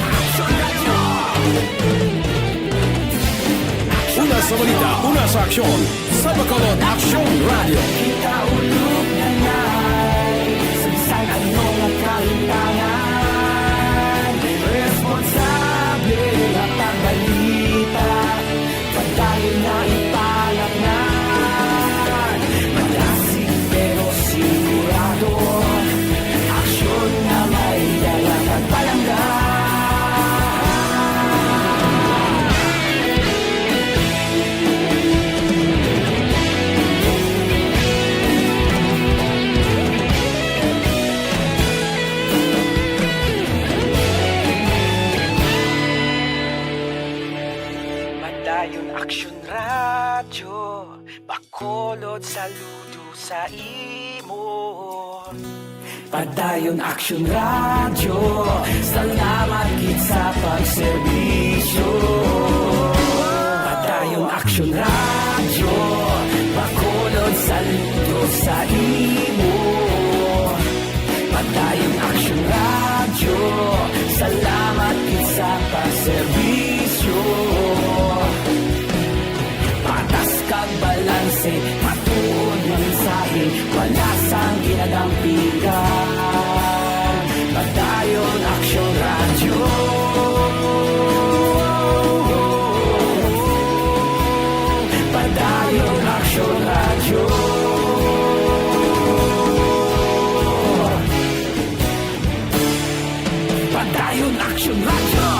Una sa balita, una sa aksyon, sa Bacolod Aksyon Radyo. Kita ulog na nay, sa bisan ano nga kahimtangan, responsable nga pagbalita. Padayon na ipalapnan, madasig pero sigurado, aksyon nga may dala kag palangga. Bacolod, saludo sa imo. Padayon Aksyon Radyo, salamat gid sa pagserbisyo. Padayon Aksyon Radyo, Bacolod, saludo sa imo. Padayon Aksyon Radyo, salamat gid sa pagserbisyo. Patas kag balanse, matuod nga mensahe, wala sang ginadampigan. Padayon Aksyon Radyo. Padayon Aksyon Radyo. Padayon Aksyon Radyo.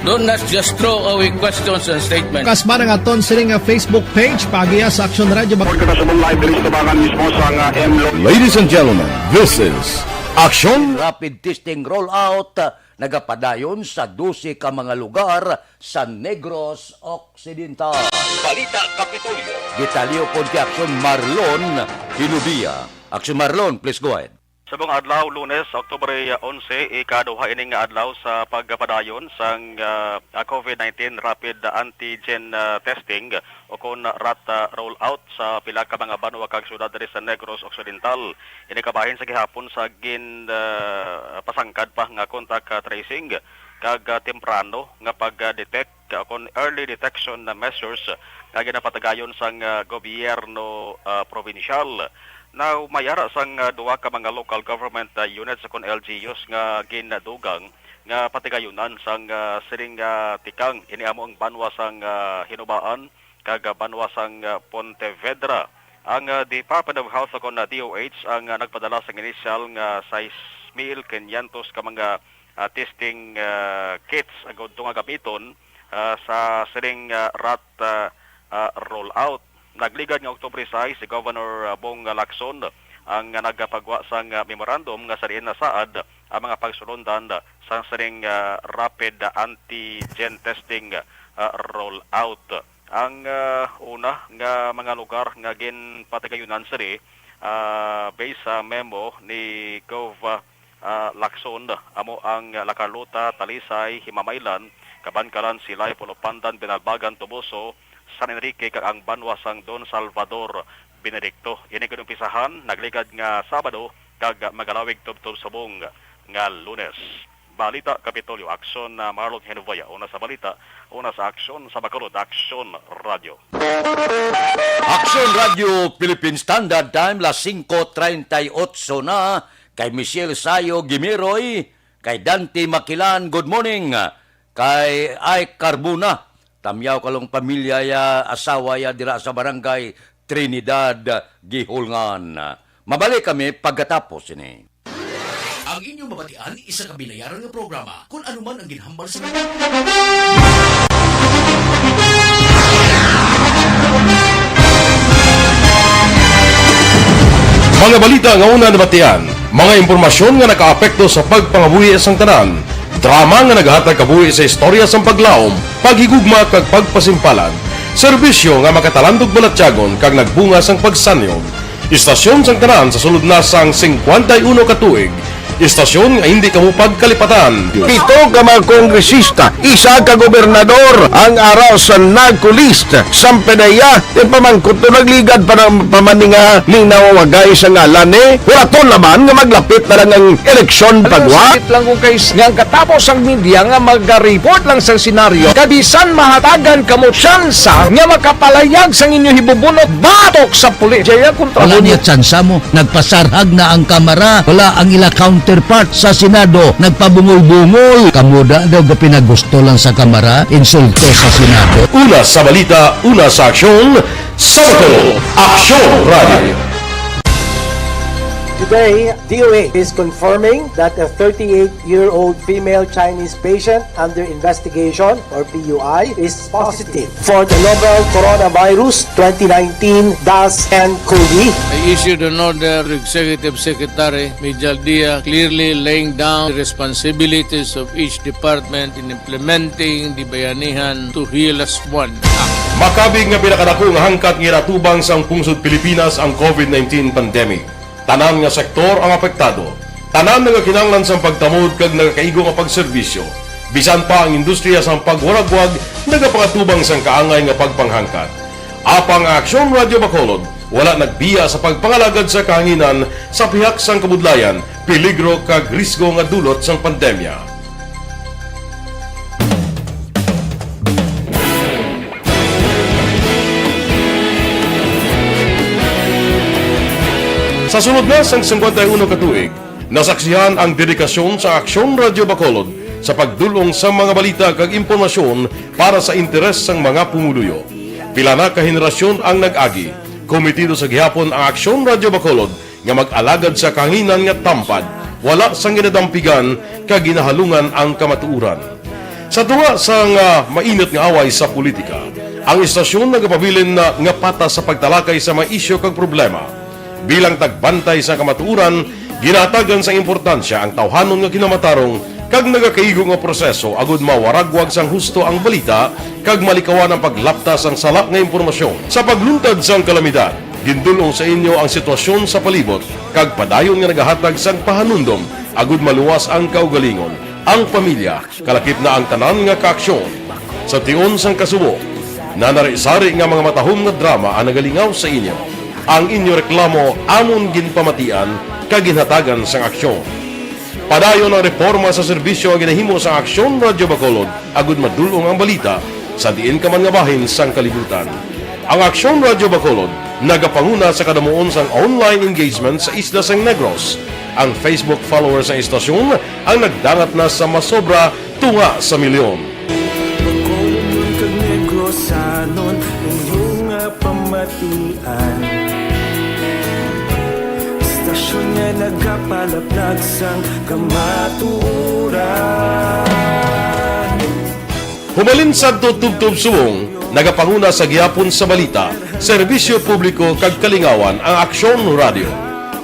Don't just throw away questions and statements. Kasba nga aton sini nga Facebook page, paagiha sa Aksyon Radyo. Report kita subong live diri sa tubangan mismo sang, ah, M Lo- Ladies and gentlemen, this is Aksyon. Rapid testing rollout, ah, nagapadayon sa dose ka mga lugar sa Negros Occidental. Balita Kapitolyo. Detalye kon kay Aksyon Marlon Hilubia. Aksyon Marlon, please go ahead. Subong adlaw, Lunes, Oktubre onse, ikaduha ini nga adlaw sa pagpadayon sang, ah, ah, COVID nineteen rapid antigen, ah, testing o kon rat, ah, rollout sa pila ka mga banwa kag syudad diri sa Negros Occidental. Ini kabahin sa gihapon sa gin, ah, pasangkad pa nga contact, ah, tracing kag, ah, temprano nga pag-detect, ah, kon early detection na measures nga ginapatigayon sang, ah, gobyerno, ah, probinsyal. Now, may ara sang, ah, duha ka mga local government, ah, units kon L G Us nga gindugang nga patigayunan sang, ah, sining, ah, tikang. Ini amo ang banwa sang, ah, Hinubaan kag, ah, banwa sang, ah, Pontevedra. Ang, ah, Department of Health kon, ah, D O H ang, ah, nagpadala sang inisyal nga sais mil kinyentos ka mga, ah, testing, ah, kits agud to nga gamiton, ah, sa sining, ah, rat, ah, ah, rollout. Nagligad nga Oktubre sais, si Governor, ah, Bong Lacson ang nagapagwa sang, ah, memorandum nga sa diin nasaad ang mga pagsulondan sang sining, ah, rapid antigen testing, ah, rollout. Ang, ah, una nga mga lugar nga ginpatigayunan sini, ah, based sa memo ni Gov, ah, Lacson, amo ang La Carlota, Talisay, Himamaylan, Kabankalan, Silay, Pulo Pandan, Binalbagan, Toboso, San Enrique, kag ang banwa sang Don Salvador Benedicto. Ini ginumpisahan nagligad nga Sabado kag magalawig tubtob subong nga Lunes. Balita Kapitolyo, Aksyon, ah, Marlon Henubaya. Una sa balita, una sa aksyon sa Bacolod, Aksyon Radyo. Aksyon Radyo Philippine Standard Time, las singko treinta y ocho na. Kay Michelle Sayo Gimiroy, kay Dante Makilan, good morning. Kay Ay Carbona, Tamyaw Kalong pamilya ya, asawa ya dira sa barangay Trinidad, Guihulngan. Mabalik kami pagkatapos sini. Ang inyo mabatian, isa ka binayaran nga programa. Kung ano man ang ginhambal sa mga balita nga una nabatian, mga impormasyon nga nakaapekto sa pagpangabuhi sang tanan, drama nga nagahatag kabuhi sa istorya sang paglaom, paghigugma kag pagpasimpalan, serbisyo nga makatalandog balatyagon kag nagbunga sang pagsanyog. Istasyon sang tanan sa sulod na sang singkwenta y uno ka tuig. Istasyon nga hindi kamo pagkalipatan. Pito ka mga kongresista, isa ka gobernador ang ara sa NARCO list. Sampe na iya, ipamangkot to, nagligad pa ng pamaninga ning nawawagay sa ngalan ni Huraton Laban nga maglapit na lang ang eleksyon pagwa. Sakit lang ko kay s-, nga ang katapos ang media nga mag-report lang sa senaryo, kabisan mahatagan kamo tsansa nga makapalayag sang inyo hibubunot batok sa pulis. Jaya kontra. Wala niya tsansa mo. Nagpasarhag na ang Kamara. Wala ang ila counterpart sa Senado. Nagpabungol-bungol. Kamo da daw gapinagusto lang sa Kamara, insulto sa Senado. Una sa balita, una sa aksyon, sa Bacolod, Aksyon Radio. Today, D O H is confirming that a thirty-eight-year-old female Chinese patient under investigation, or P U I, is positive for the novel coronavirus twenty nineteen dash N COVID. I issued an order to Executive Secretary Mijal Dia, clearly laying down the responsibilities of each department in implementing the Bayanihan to Heal Us One Act. Makabig nga pinakadako nga hangkat nga ginatubang sang pungsod Pilipinas ang COVID nineteen pandemic. Tanan nga sektor ang apektado. Tanan nagakinahanglan sang pagtamod kag nagakaigo nga pagserbisyo. Bisan pa ang industriya sang pagwaragwag nagapangatubang sang kaangay nga pagpanghangkat. Apang ang Aksyon Radyo Bacolod wala nagbiya sa pagpangalagad sa kahanginan sa pihak sang kabudlayan, peligro kag risgo nga dulot sang pandemya. Sa sulod na sang singkwenta y uno ka tuig, nasaksihan ang dedikasyon sa Aksyon Radyo Bacolod sa pagdul-ong sa mga balita kag impormasyon para sa interes sang mga pumuluyo. Pila na ka henerasyon ang nag-agi. Komitido sa gihapon ang Aksyon Radyo Bacolod nga mag-alagad sa kahanginan nga tampad, wala sang ginadampigan kag ginahalungan ang kamatuoran. Sa tunga sang, ah, mainit nga away sa politika, ang istasyon nagapabilin na nga patas sa pagtalakay sa mga isyu kag problema. Bilang tagbantay sa kamatuoran, ginahatagan sang importansya ang tawhanon nga kinamatarong kag nagakaigo nga proseso agud mawaragwag sang husto ang balita kag malikawan ang paglapta sang sala nga impormasyon. Sa pagluntad sang kalamidad, gindul-ong sa inyo ang sitwasyon sa palibot kag padayon nga nagahatag sang pahanumdom agud maluwas ang kaugalingon, ang pamilya, kalakip na ang tanan nga kaaksyon. Sa tion sang kasubo, nanari-sari nga mga matahom nga drama ang nagalingaw sa inyo. Ang inyo reklamo amon ginpamatian kag ginhatagan sang aksyon. Padayon ang reporma sa serbisyo nga ginahimo sang Aksyon Radyo Bacolod agud madul-ong ang balita sa diin ka man nga bahin sang kalibutan. Ang Aksyon Radyo Bacolod nagapanguna sa kadamuon sang online engagement sa isla sang Negros. Ang Facebook followers sang istasyon ang nagdangat na sa masobra tunga sa milyon. Bacolodnon kag Negrosanon, inyo nga pamatian. Istasyon nga nagapalaplag sang kamatuoran. Humalin sadto tubtob subong, nagapanguna sa gihapon sa balita, serbisyo publiko kag kalingawan ang Aksyon Radyo.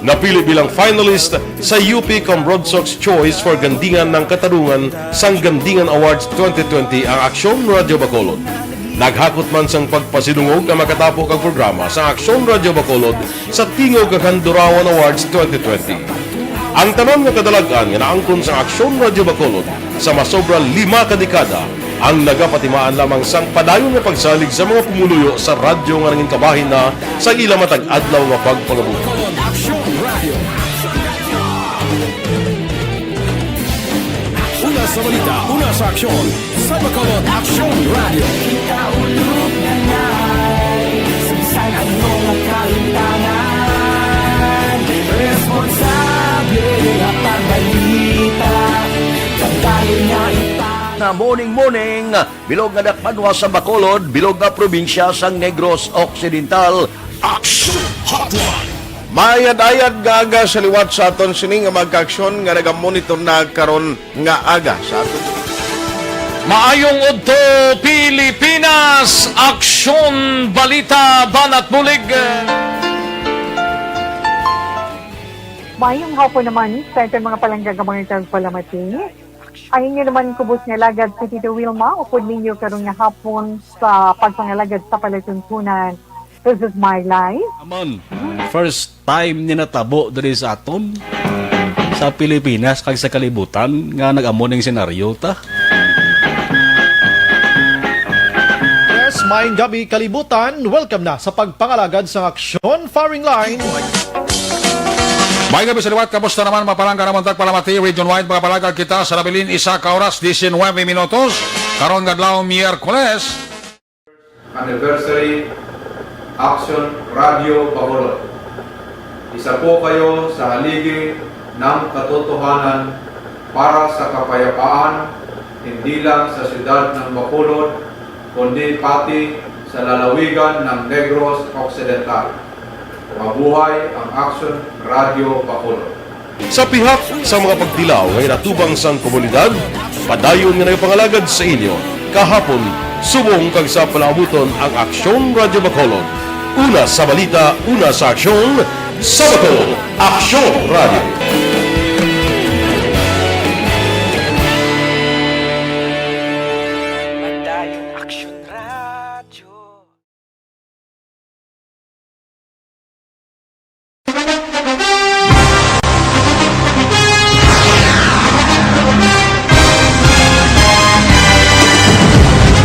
Napili bilang finalist sa U P Comrodsocs Choice for Gandingan ng Katarungan sang Gandingan Awards twenty twenty ang Aksyon Radyo Bacolod. Naghakot man sang pagpasidungog ang makatapo kag programa sa Aksyon Radyo Bacolod sa Tingog kag Handurawan Awards twenty twenty. Ang tanan nga kadalag-an nga naangkon sang Aksyon Radyo Bacolod sa masobra lima ka dekada ang nagapatimaan lamang sang padayon nga pagsalig sa mga pumuluyo sa radyo nga nangin kabahin na sa ila matag adlaw nga pagpangabuhi. Una sa balita, una sa aksyon, sa Bacolod Aksyon Radio. Kita ulog na nai, sa bisan ano nga kalimtangan, responsable nga pagbalita, kag dayon nga ita- Na morning, morning, bilog nga dakbanwa sa Bacolod, bilog nga probinsya sang Negros Occidental. Action Hotline. Maayad-ayad nga aga sa liwat sa aton sini nga mga kaaksyon nga nagamonitor na karon nga aga sa aton. Maayong udto, Pilipinas! Aksyon, balita, banat bulig. Maayong hapon naman sa aton mga palangga nga mga tagpalamati. Ang inyo naman kubos nga alagad si Tito Wilma, upod ninyo karon nga hapon sa pagpangalagad sa palatuntunan. This is my life. Aman, first time ni natabo diri sa aton, sa Pilipinas kag sa kalibutan nga nag-amo ning senaryo ta. Yes, maayong gabi, kalibutan. Welcome na sa pagpangalagad sang aksyon, firing line. Maayong gabi sa liwat, kamusta naman, mga palangga namon tagpalamati, region-wide, mga palangga kita sa nabilin, isa ka oras, diecinuebe minutos, karon nga adlaw, Miyerkules. Anniversary Action Radio Bacolod. Isa po kayo sa haligi ng katotohanan para sa kapayapaan, hindi lang sa siyudad ng Bacolod, kundi pati sa lalawigan ng Negros Occidental. Mabuhay Buhay ang Action Radio Bacolod. Sa pihak sa mga pagtilaw nga ginatubang sang komunidad, padayon nga nagapangalagad sa inyo, kahapon, subong kag sa palaabuton ang Aksyon Radio Bacolod. Una sa balita, una sa aksyon, sa Bacolod, Aksyon Radio. Padayon Aksyon Radio.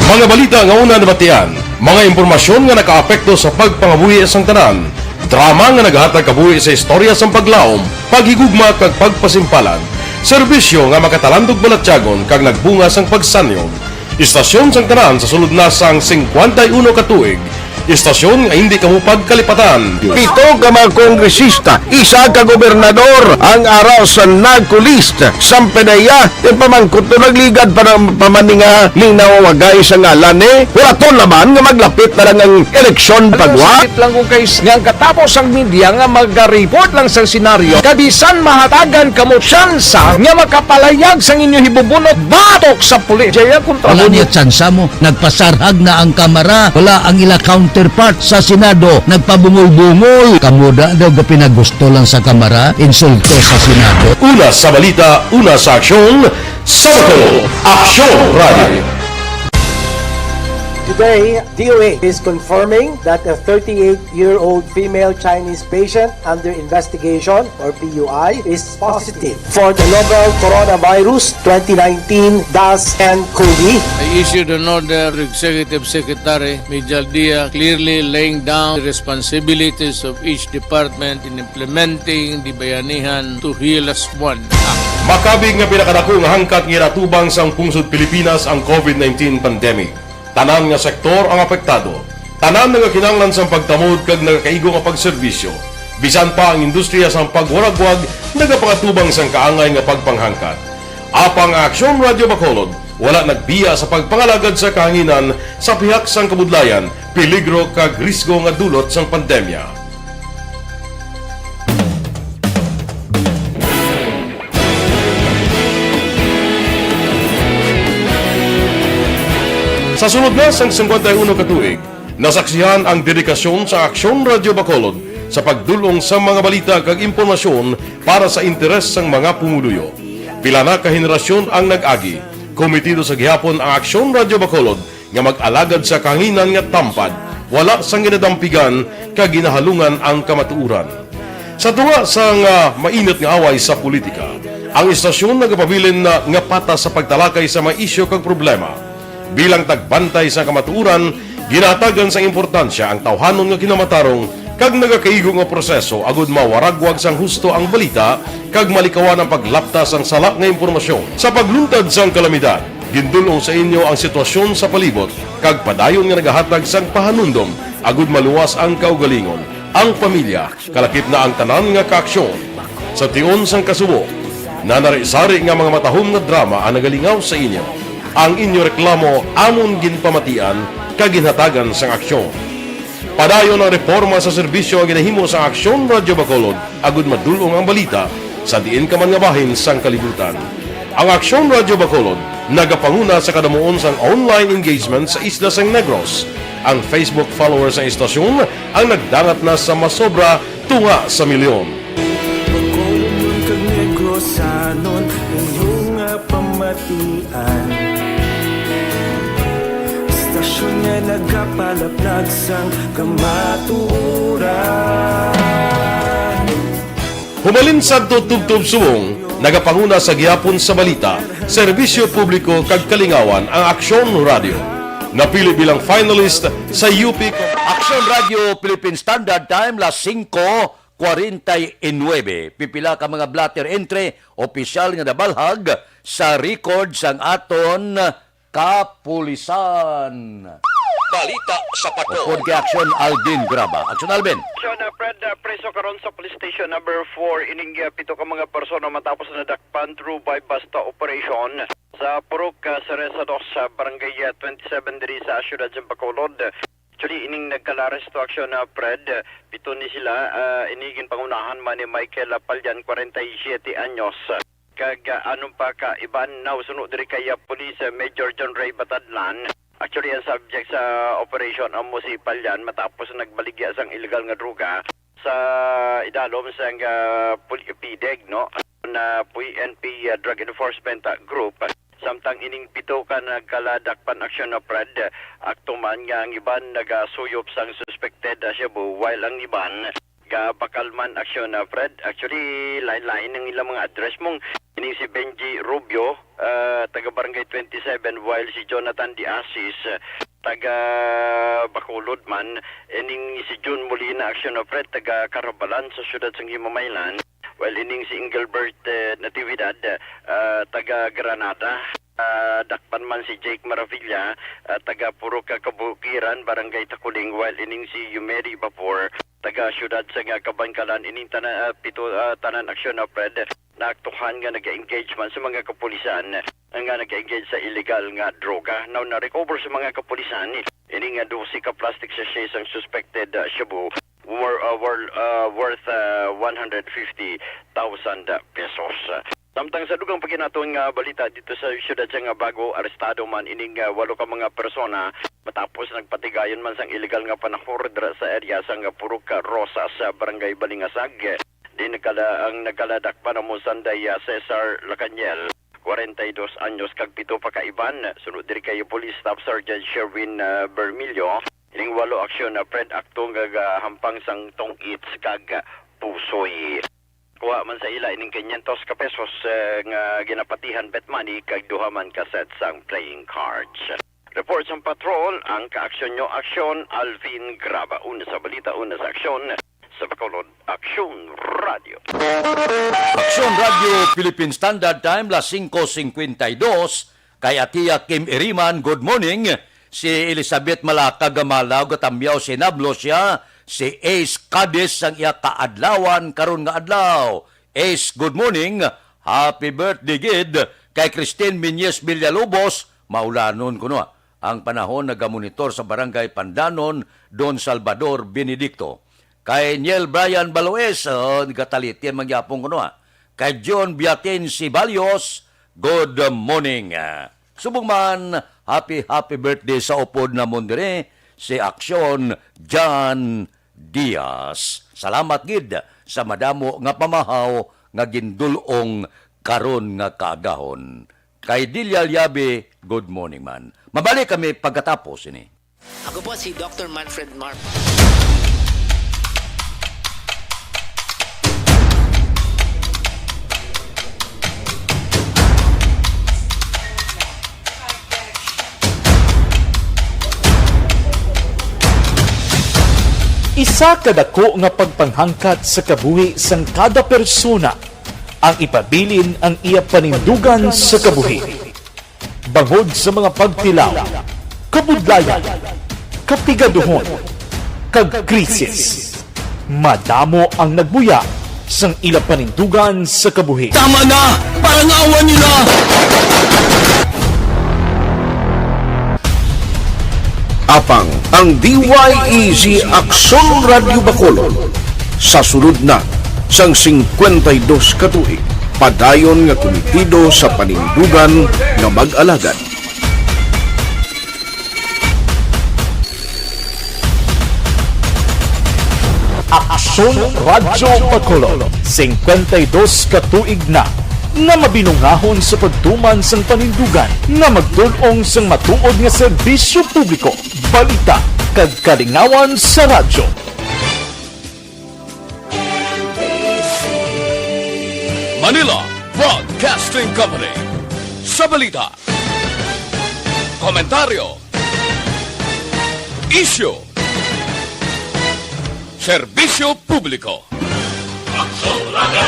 Mga balita nga una nabatian, mga impormasyon nga nakaapekto sa pagpangabuhi sang tanan, drama nga nagahatag kabuhi sa istorya sang paglaom, paghigugma kag pagpasimpalan, serbisyo nga makatalandog balatyagon kag nagbunga sang pagsanyog. Istasyon sang tanan sa sulod na sang singkwenta y uno ka tuig. Istasyon nga hindi kamo pagkalipatan. Pito ka mga kongresista, isa ka gobernador ang ara sa NAGCO list. Sampanaya, ti pamangkot to nagligad pa ng pamaninga ning nawawagay sa ngalan ni. Wala to naman nga maglapit na lang ang eleksyon pagwa. Sakit lang kung kay nga ang katapos ang media nga magaripot lang sa senaryo, kabisan mahatagan kamo tsansa nga makapalayag sang inyo hibubunot batok sa pulis. Jaya kontra Wala mo niya niya. Tsansa mo. Nagpasarhag na ang Kamara. Wala ang ila counterpart sa Senado. Nagpabungol-bungol. Kamo da daw ga pinagusto lang sa Kamara, insulto sa Senado. Una sa balita, una sa aksyon, sa Bacolod, Aksyon Radio. Today, D O H is confirming that a thirty-eight-year-old female Chinese patient under investigation, or P U I, is positive for the novel coronavirus twenty nineteen dash N cov. I issued an order to Executive Secretary Mijal Dia, clearly laying down the responsibilities of each department in implementing the Bayanihan to Heal Us One Act. Makabig nga pinakadako nga hangkat nga ginatubang sang pungsod Pilipinas ang COVID nineteen pandemic. Tanan nga sektor ang apektado. Tanan nagakinahanglan sang pagtamod kag nagakaigo nga pagserbisyo. Bisan pa ang industriya sang pagwaragwag nagapangatubang sang kaangay nga pagpanghangkat. Apang ang Aksyon Radio Bacolod wala nagbiya sa pagpangalagad sa kahanginan sa pihak sang kabudlayan, peligro kag risgo nga dulot sang pandemya. Sa sulod na sang singkwenta y uno ka tuig, nasaksihan ang dedikasyon sa Aksyon Radio Bacolod sa pagdul-ong sa mga balita kag impormasyon para sa interes sang mga pumuluyo. Pila na ka henerasyon ang nag-agi. Komitido sa gihapon ang Aksyon Radio Bacolod nga mag-alagad sa kahanginan nga tampad, wala sang ginadampigan kag ginahalungan ang kamatuoran. Sa tunga sang, ah, mainit nga away sa politika, ang istasyon nagapabilin na nga patas sa pagtalakay sa mga isyu kag problema. Bilang tagbantay sa kamatuoran, ginahatagan sang importansya ang tawhanon nga kinamatarong kag nagakaigo nga proseso agud mawaragwag sang husto ang balita kag malikawan ang paglapta sang sala nga impormasyon. Sa pagluntad sang kalamidad, gindul-ong sa inyo ang sitwasyon sa palibot kag padayon nga nagahatag sang pahanumdom agud maluwas ang kaugalingon, ang pamilya, kalakip na ang tanan nga kaaksyon. Sa tion sang kasubo, nanari-sari nga mga matahom nga drama ang nagalingaw sa inyo. Ang inyo reklamo amon ginpamatian kag ginhatagan sang aksyon. Padayon ang reporma sa serbisyo nga ginahimo sa Aksyon Radio Bacolod agud madul-ong ang balita sa diin ka man nga bahin sang kalibutan. Ang Aksyon Radio Bacolod nagapanguna sa kadamuon sang online engagement sa isla sang Negros. Ang Facebook followers sang istasyon ang nagdangat na sa masobra tunga sa milyon. Bacolodnon kag Negrosanon, inyo nga pamatian. Istasyon nga nagapalaplag sang kamatuoran. Humalin sadto tubtob subong, nagapanguna sa gihapon sa balita, serbisyo publiko kag kalingawan ang Aksyon Radio. Napili bilang finalist sa U P Aksyon Radio Philippine Standard Time, las singko kwarenta y nuebe. Pipila ka mga blotter entry, opisyal nga nabalhag sa record sang aton kapulisan. Balita sa Patrol. Upod kay Aksyon Alvin Graba. Aksyon Alvin. Aksyon, uh, Fred, uh, preso karon sa Police Station Number Four ining, uh, pito ka mga persona matapos na dakpan through buy-bust operation sa Purok, uh, Seresa Dos, sa Barangay, uh, twenty-seven diri sa siyudad sa Bacolod. Dili ining nagkalares to aksyon na Fred, pito ni sila, ah, ini ginpangunahan man ni Michael Lapalyan, kwarenta y siyete anyos. Kag, ah, anom pa ka iban na suno diri kay, ah, Police, ah, Major John Ray Batadlan. Actually, ang subject sa operation amo si Palyan matapos nagbaligya sang illegal nga droga sa idalom sang, ah, pul-, pideg, no? Na P N P, ah, Drug Enforcement, ah, Group. Samtang ining pito ka nagkaladakpan aksyon na Fred, akto man nga ang iban nagasuyop sang suspected, ah, shabu, while ang iban gabakal man aksyon na Fred. Actually, lain-lain ang ilang mga address mong ining si Benji Rubio, ah, taga Barangay twenty-seven, while si Jonathan De Asis, ah, taga Bacolod man, ining si June Molina aksyon na Fred, taga Carabalan sa siyudad sang Himamaylan. While ining si Engelbert, eh, Natividad, ah, taga Granada, ah, dakpan man si Jake Maravilla, ah, taga Purok Kabukiran, Barangay Takuling, while ining si Yumeri Vapor, taga siyudad sa nga Kabankalan, ining tanan, ah, pito, ah, tanan aksyon na Fred, naaktuhan nga nag-engage man sa mga kapulisan nga nag-engage sa illegal nga droga. Now, na-recover sa mga kapulisan ini nga dose ka plastic sachet sang suspected, ah, shabu wor-, ah, wor-, ah, worth, ah, one hundred fifty thousand pesos. Samtang sa dugang pa kinaton nga balita dito sa siyudad sa nga bago, arestado man ining, ah, walo ka mga persona matapos nagpatigayon man sang illegal nga panahor dira sa area sang Purok Rosas sa Barangay Balingasag. Di nagkala-, ang nagkaladak pa namo sanday, ah, Cesar Lacaniel, kwarenta y dos anyos, kag pito pa ka iban. Sunod diri kay Police Staff Sergeant Sherwin, ah, Bermilio, ining walo aksyon na Fred akto nga gahampang sang tong-its kag pusoy. Kuha man sa ila ining quinientos ka pesos, eh, nga ginapatihan bet money kag duha man ka set sang playing cards. Report sang patrol, ang kaaksyon nyo aksyon, Alvin Graba. Una sa balita, una sa aksyon, sa Bacolod, Aksyon Radio. Aksyon Radio Philippine Standard Time, las singko singkwenta y dos. Kay Atiya Kim Iriman, good morning. Si Elizabeth Malaka Gamalaw, gatamyaw, sinablo siya, si Ace Cadiz ang iya kaadlawan karon nga adlaw. Ace, good morning. Happy birthday gid kay Christine Miñez Villalobos. Maulanon kuno ang panahon, nagamonitor sa Barangay Pandanon, Don Salvador Benedicto. Kay Niel Brian Baloes, oh, gatalitin man gyapon kuno, ah. Kay John Biatin Sibalios, good morning. Subong man, happy, happy birthday sa upod namon diri, si Aksyon John Diaz. Salamat gid sa madamo nga pamahaw nga gindul-ong karon nga kaagahon. Kay Delia Liabe, good morning man. Mabalik kami pagkatapos ini. Ako po si Doctor Manfred Marp. Isa ka dako nga pagpanghangkat sa kabuhi sang kada persona ang ipabilin ang iya panindugan sa kabuhi. Bangod sa mga pagtilaw, kabudlayan, kapigaduhon, kag krisis, madamo ang nagbuya sang ila panindugan sa kabuhi. Tama na! Parang awa nila! Apang ang D Y E G Aksyon Radyo Bacolod sa sulod na sang singkwenta y dos ka tuig, padayon nga kumitido sa panindugan nga mag-alagad. Aksyon Radyo Bacolod, singkwenta y dos ka tuig na nga mabinungahon sa pagtuman sang panindugan nga magdul-ong sang matuod nga serbisyo publiko, balita, kag kalingawan sa radyo. Manila Broadcasting Company. Sa balita, komentaryo, isyu, serbisyo publiko. Aksyon Radyo.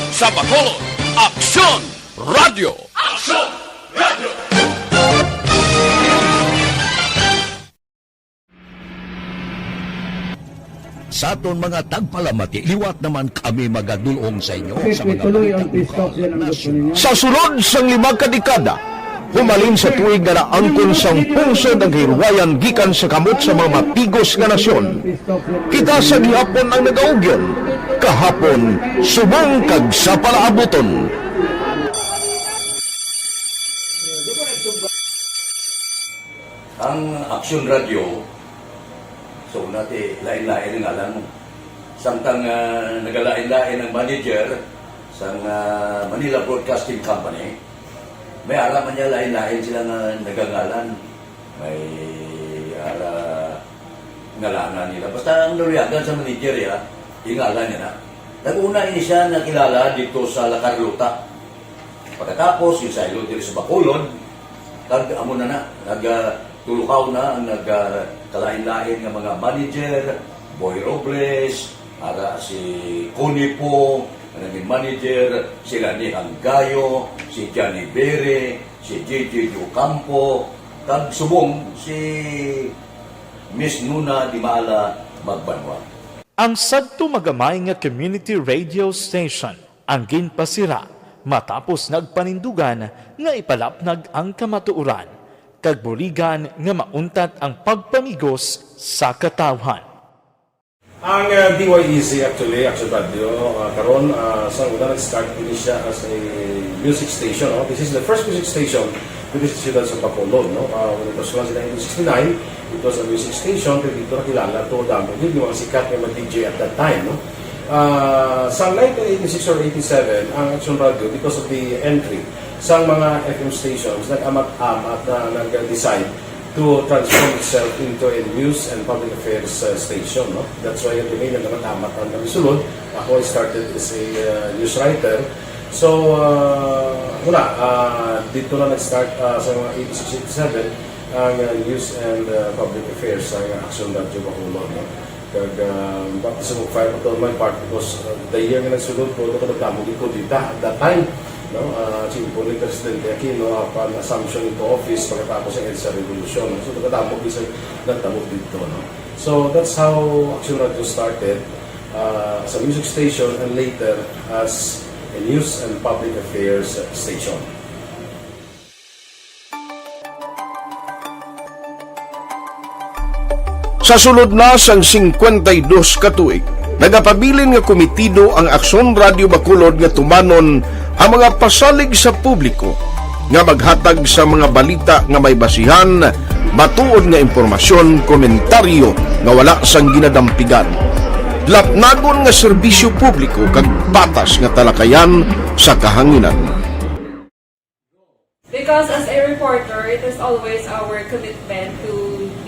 Sa Bacolod, Aksyon Radyo. Aksyon Radyo. Sa aton mga tagpalamati, liwat naman kami magadul-ong sa inyo sa mga balitang lokal, nasyonal. Sa sulod sang lima ka dekada, Humalin sa tuig nga naangkon sang pungsod ang kahilwayan gikan sa kamot sa mga matigos nga nasyon. Kita sa gihapon ang nagaugyon, kahapon subong kag sa palaabuton. Ang Aksyon Radio, so, nati, lain-lain ang ngalan mo. Samtang ah, nagalain-lain ang manager sang ah, Manila Broadcasting Company, may ara man niya lain-lain sila nga nagangalan. May ara ngalanan nila. Basta ang naluyagan sa manager, ya, ingalan niya na. Nag-una ini siya nakilala dito sa La Carlota. Pagkatapos, yung saylo diri sa Bacolod, kag amo na na, nagtulukaw na ang nagkalain-lain nga mga manager, Boy Robles, ara si Connie Pong, ang naging manager, sila ni Hanggayo, si Johnny Bere, si J J Ocampo, kag subong si Miss Nuna Dimala Magbanwa. Ang sadto magamay nga community radio station ang ginpasira matapos nagpanindugan nga ipalapnag ang kamatuoran kag buligan nga mauntat ang pagpamigos sa katawhan. Ang uh, D Y E C actually, Action Radio, uh, karon uh, sa una nag-start ini siya as a music station. No? This is the first music station dito sa siyudad sa Bacolod. No? Uh, when it was launched in nineteen sixty-nine, it was a music station, pero dito nakilala to damo yun yung mga sikat nga mga D J at that time. No? Uh, sa nineteen eighty-six or eighty-seven, ang Action Radio, because of the entry sa mga F M stations, nag-amat-amat na nag-decide to transform itself into a news and public affairs uh, station. No? That's why kami nagkakatamat ang kami sulod. Ako, I started as a uh, news writer. So, uh, wala. Uh, dito na nag-start uh, sa mga eighty-six, eighty-seven ang uh, news and uh, public affairs sa Action Radio Bacolod. No? Kag uh, baptism of fire pa to my part because uh, the year nga nagsulod ko, ito ko nagdamo di kudita at that time. No? Uh, Simple ni Presidente Aquino upon assumption into office pagkatapos ng EDSA Revolution. No? So, nagdamo di sa nagdamo dito. No? So, that's how Action Radio started uh, as a music station and later as a news and public affairs station. Sa sulod na sang singkwenta y dos ka tuig, nagapabilin nga komitido ang Aksyon Radio Bacolod nga tumanon ang mga pasalig sa publiko nga maghatag sa mga balita nga may basihan, matuod nga impormasyon, komentaryo nga wala sang ginadampigan, lapnagon nga serbisyo publiko kag patas nga talakayan sa kahanginan. Because as a reporter, it is always our commitment to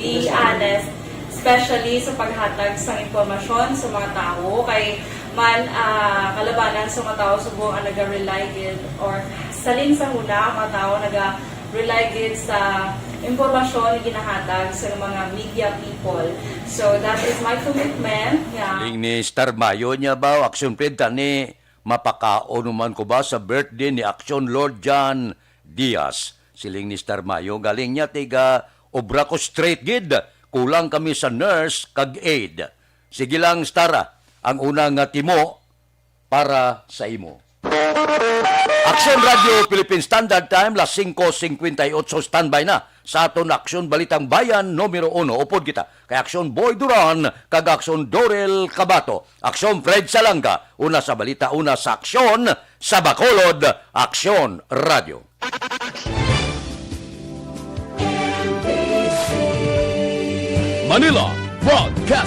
be honest, especially sa paghatag sang impormasyon sa mga tawo. Kay man ah, kalabanan sa mga tawo subong ang naga-rely gid or salin sa huna ang mga tawo naga-rely gid sa impormasyon nga ginahatag sa mga media people. So that is my commitment. Yeah. Ning ni Star Mayo niya ba, Action Fred, tani mapakaon man ko ba sa birthday ni Action Lord John Diaz? Siling ni Star Mayo, galing niya tiga obra ko straight gid. Kulang kami sa nurse kag aid. Sige lang, Star, ah. Ang una nga timo para sa imo. Action Radio Philippine Standard Time, las singko singkwenta y otso. Standby na sa aton Aksyon Balitang Bayan numero uno. Upod kita kay Aksyon Boy Duran kag Aksyon Dorel Cabato. Aksyon Fred Salanga, una sa balita, una sa aksyon, sa Bacolod, Aksyon Radio. Manila Broadcast